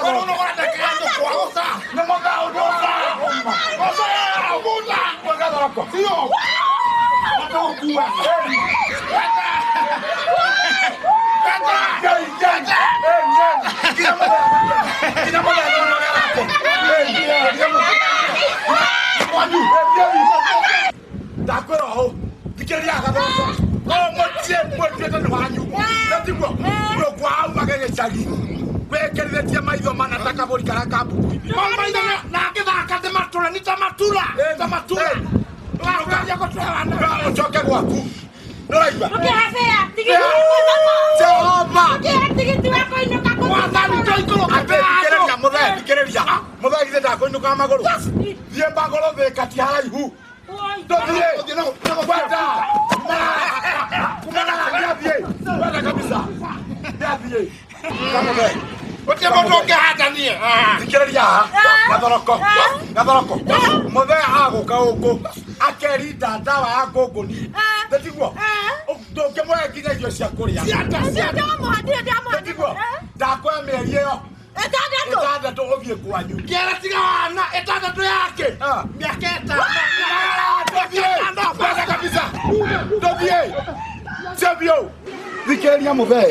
Ũrũnũgũra ndeke andũ kwa gũca. Nĩ mũthee ũndũ ũra. Gũca. Bunda. Gathoroko. Sio. Ndũgũkua. Ndakwĩra ũũ thikĩrĩria gathoroko o mũciĩ mwĩtuĩte nĩ wanyu nĩtiguo mũkwa aumage gĩcagi wĩkĩrithĩtie maitho mana ta kabũri karĩa ka mbuku-inĩ Maitho na ngĩthaka ndĩmatũre nĩ ta matura. Ta matura. Ndũkaria gũtũhe wana. ũcoke gwaku nĩũraigua Ndũkĩhe tigiti wa kũinũka. Jehova Ndũkĩhe tigiti wa kũinũka kũu. Mwathani tũikũrũke Atĩ thikĩrĩria mũthee thikĩrĩria mũthee githĩ ndakũinũka magũrũ thiĩ magũrũ thĩka ti haraihu ndũthiĩ kwenda kumana nĩathiĩ kwenda kabisa nĩathiĩ kamũthee Gũtirĩ mũndũ ũngĩhanda niĩ. thikĩrĩria haha gathoroko gathoroko mũthee agũka gũkũ akerinda ndawa ya ngũngũni nĩtiguo ndũngĩmũhe nginya irio cia kũrĩa Cianda, cianda. Ndamũhandire, ndamũhandire. nĩtiguo ndakũhe mĩeri ĩyo Ĩtandatũ. ĩtandatũ ũthiĩ kwanyu Kĩara tiga wana ĩtandatũ yake. Ah. Mĩaka ĩtano. Ndũthiĩ kwenda kabisa ndũthiĩ cio biũ thikĩrĩria mũthee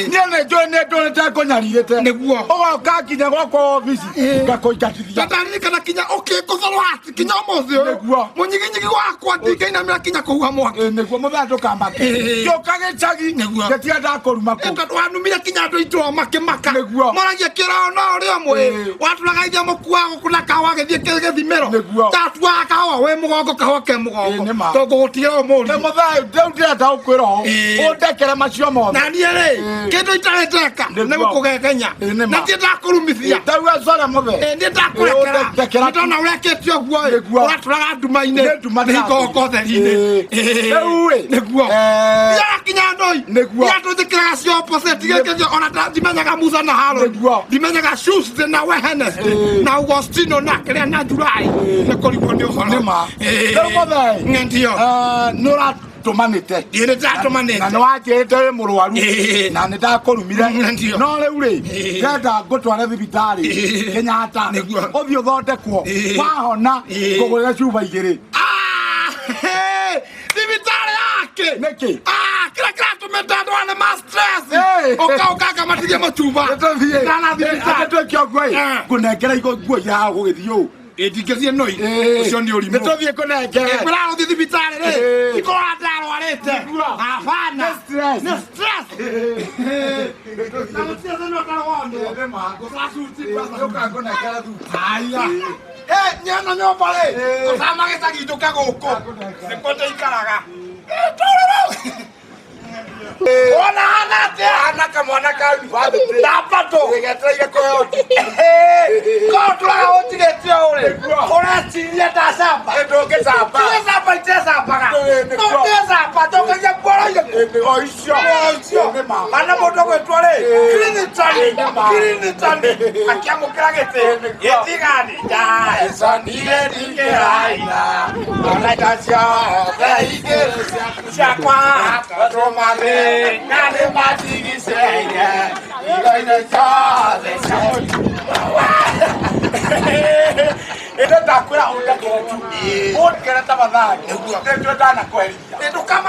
niĩ nĩ njũĩ nĩ ndũrĩte ngũnyarirĩte Nĩguo. ũgoka nginya gwakwa obici ngakũingatithia Ndaririkana kinya ũkĩngũthorwo hati kinya ũmũthĩ ũyũ. Nĩguo. Mũnyiginyigi wakwa ndingĩinamĩra kinya kũhuha mwaki. Ĩ, nĩguo mũthee ndũkamake Ĩ. ngĩũka gĩcagi Nĩguo. ngĩtiga ndakũruma kũu Tondũ wanumire kinya andũ itũra makĩmaka. Nĩguo. Moragia kĩrao no ũrĩ ũmwe. Ĩ. Watũraga ithe mũkuaga gũkũ na kahũa gĩthiĩ gĩthimĩro. Nĩguo. Ndatuaga kahũa wĩ mũgongo kahũa ke mũgongo. Ĩ, nĩ ma. Tondũ gũtigĩra Nĩ ũmũri. mũthee rĩu ndĩrenda gũkwĩra ũũ Ĩ. ũndekere macio Macio mothe. Na niĩ rĩ, kĩndũ itarĩ ndeka nĩ gũkũgegenya. Na ndiĩ ndakũrumithia. Ndauga core mũthee. Ĩ, niĩ ndakũrekera. Ndekera. Nĩ ndona ũrekĩte ũguo ĩ, Nĩguo. ũratũraga nduma-inĩ. Nĩ nduma Nĩ hingo ũka ũtheri-inĩ. Ĩ. Rĩu rĩ. Nĩguo. Ndiarakinya ndũi. Nĩguo. Iratũ njĩkĩraga cia opposite gĩkĩ ona ndimenyaga Musa na Harũni. Nĩguo. Ndimenyaga Tuesday na Wednesday na Augustino na kĩrĩa na July. Nĩ kũrigwo nĩ ũhoro. Nĩ ma. Rĩu mũthee. Ndio. Nĩ ũratũmanĩte. Ĩ, nĩ ndatũmanĩte. Na nĩ wanjĩrĩte wĩ mũrwaru. Ĩ. Na nĩ ndakũrumire. Ndio. No rĩu rĩ, Ĩ. ndĩrenda ngũtware thibitarĩ Ĩ. Kenyatta. Nĩguo. Ũthiĩ ũthondekwo. Ĩ. Wahona Ĩ. ngũgũrĩre cuba igĩrĩ. Ah, hey, thibitarĩ yake. Nĩkĩ? Ah, kĩrĩa kĩratũmĩte andũ aya nĩ ma stress. Ĩ. Ũka ũka ngamatigie macuba. Nĩtũthiĩ. Ndanathiĩ thibitarĩ. Twĩke ũguo ĩ. Eh. Ngũnengera nguo iria gũgĩthiĩ ũũ. Ĩ, ndingĩthiĩ noi. Ũcio nĩ ũrimũ. Nĩtũthiĩ kũnengere. Ĩ, kwĩra gũthiĩ thibitarĩ rĩ, Ĩ. ikorwo ndarwarĩte. Hapana. Nĩ stress. Nĩ stress. Na gũtirĩ thĩna ũtarĩ wonwo. Ngũcora suti kwanza. Haya. Ĩ, nyena nyũmba rĩ, ngũcama gĩcagi njũke gũkũ. Nĩkuo ndĩikaraga. Ĩ, tũrũrũ. Wona hana atĩa? Hana kamwana ka university. Ndambatũ. Gĩgetereire kũheo Korwo tũraga ũtigĩte ũũ rĩ, ũreciria ndacamba. Ndũngĩcamba. Tigĩcamba itecambaga. Nĩguo. Ndũngĩcamba njokagia ngoro-inĩ. O icio. O icio. Nĩ ma. Kana mũndũ ũgwĩtwo rĩ, Clinton, Nĩ ma. Clinton, akĩamũkĩra gĩtĩ. Gĩtigani ndacanire ndingĩraina. Ona indo ciothe igĩrĩ ciakwa, tondũ mathĩna nĩmatigicĩire. Indo-inĩ ciothe cia Ĩno ndakwĩra ũndekere tu. Ũndekere tafadhali. Nĩguo. Nĩndakũherithia. Ndũkama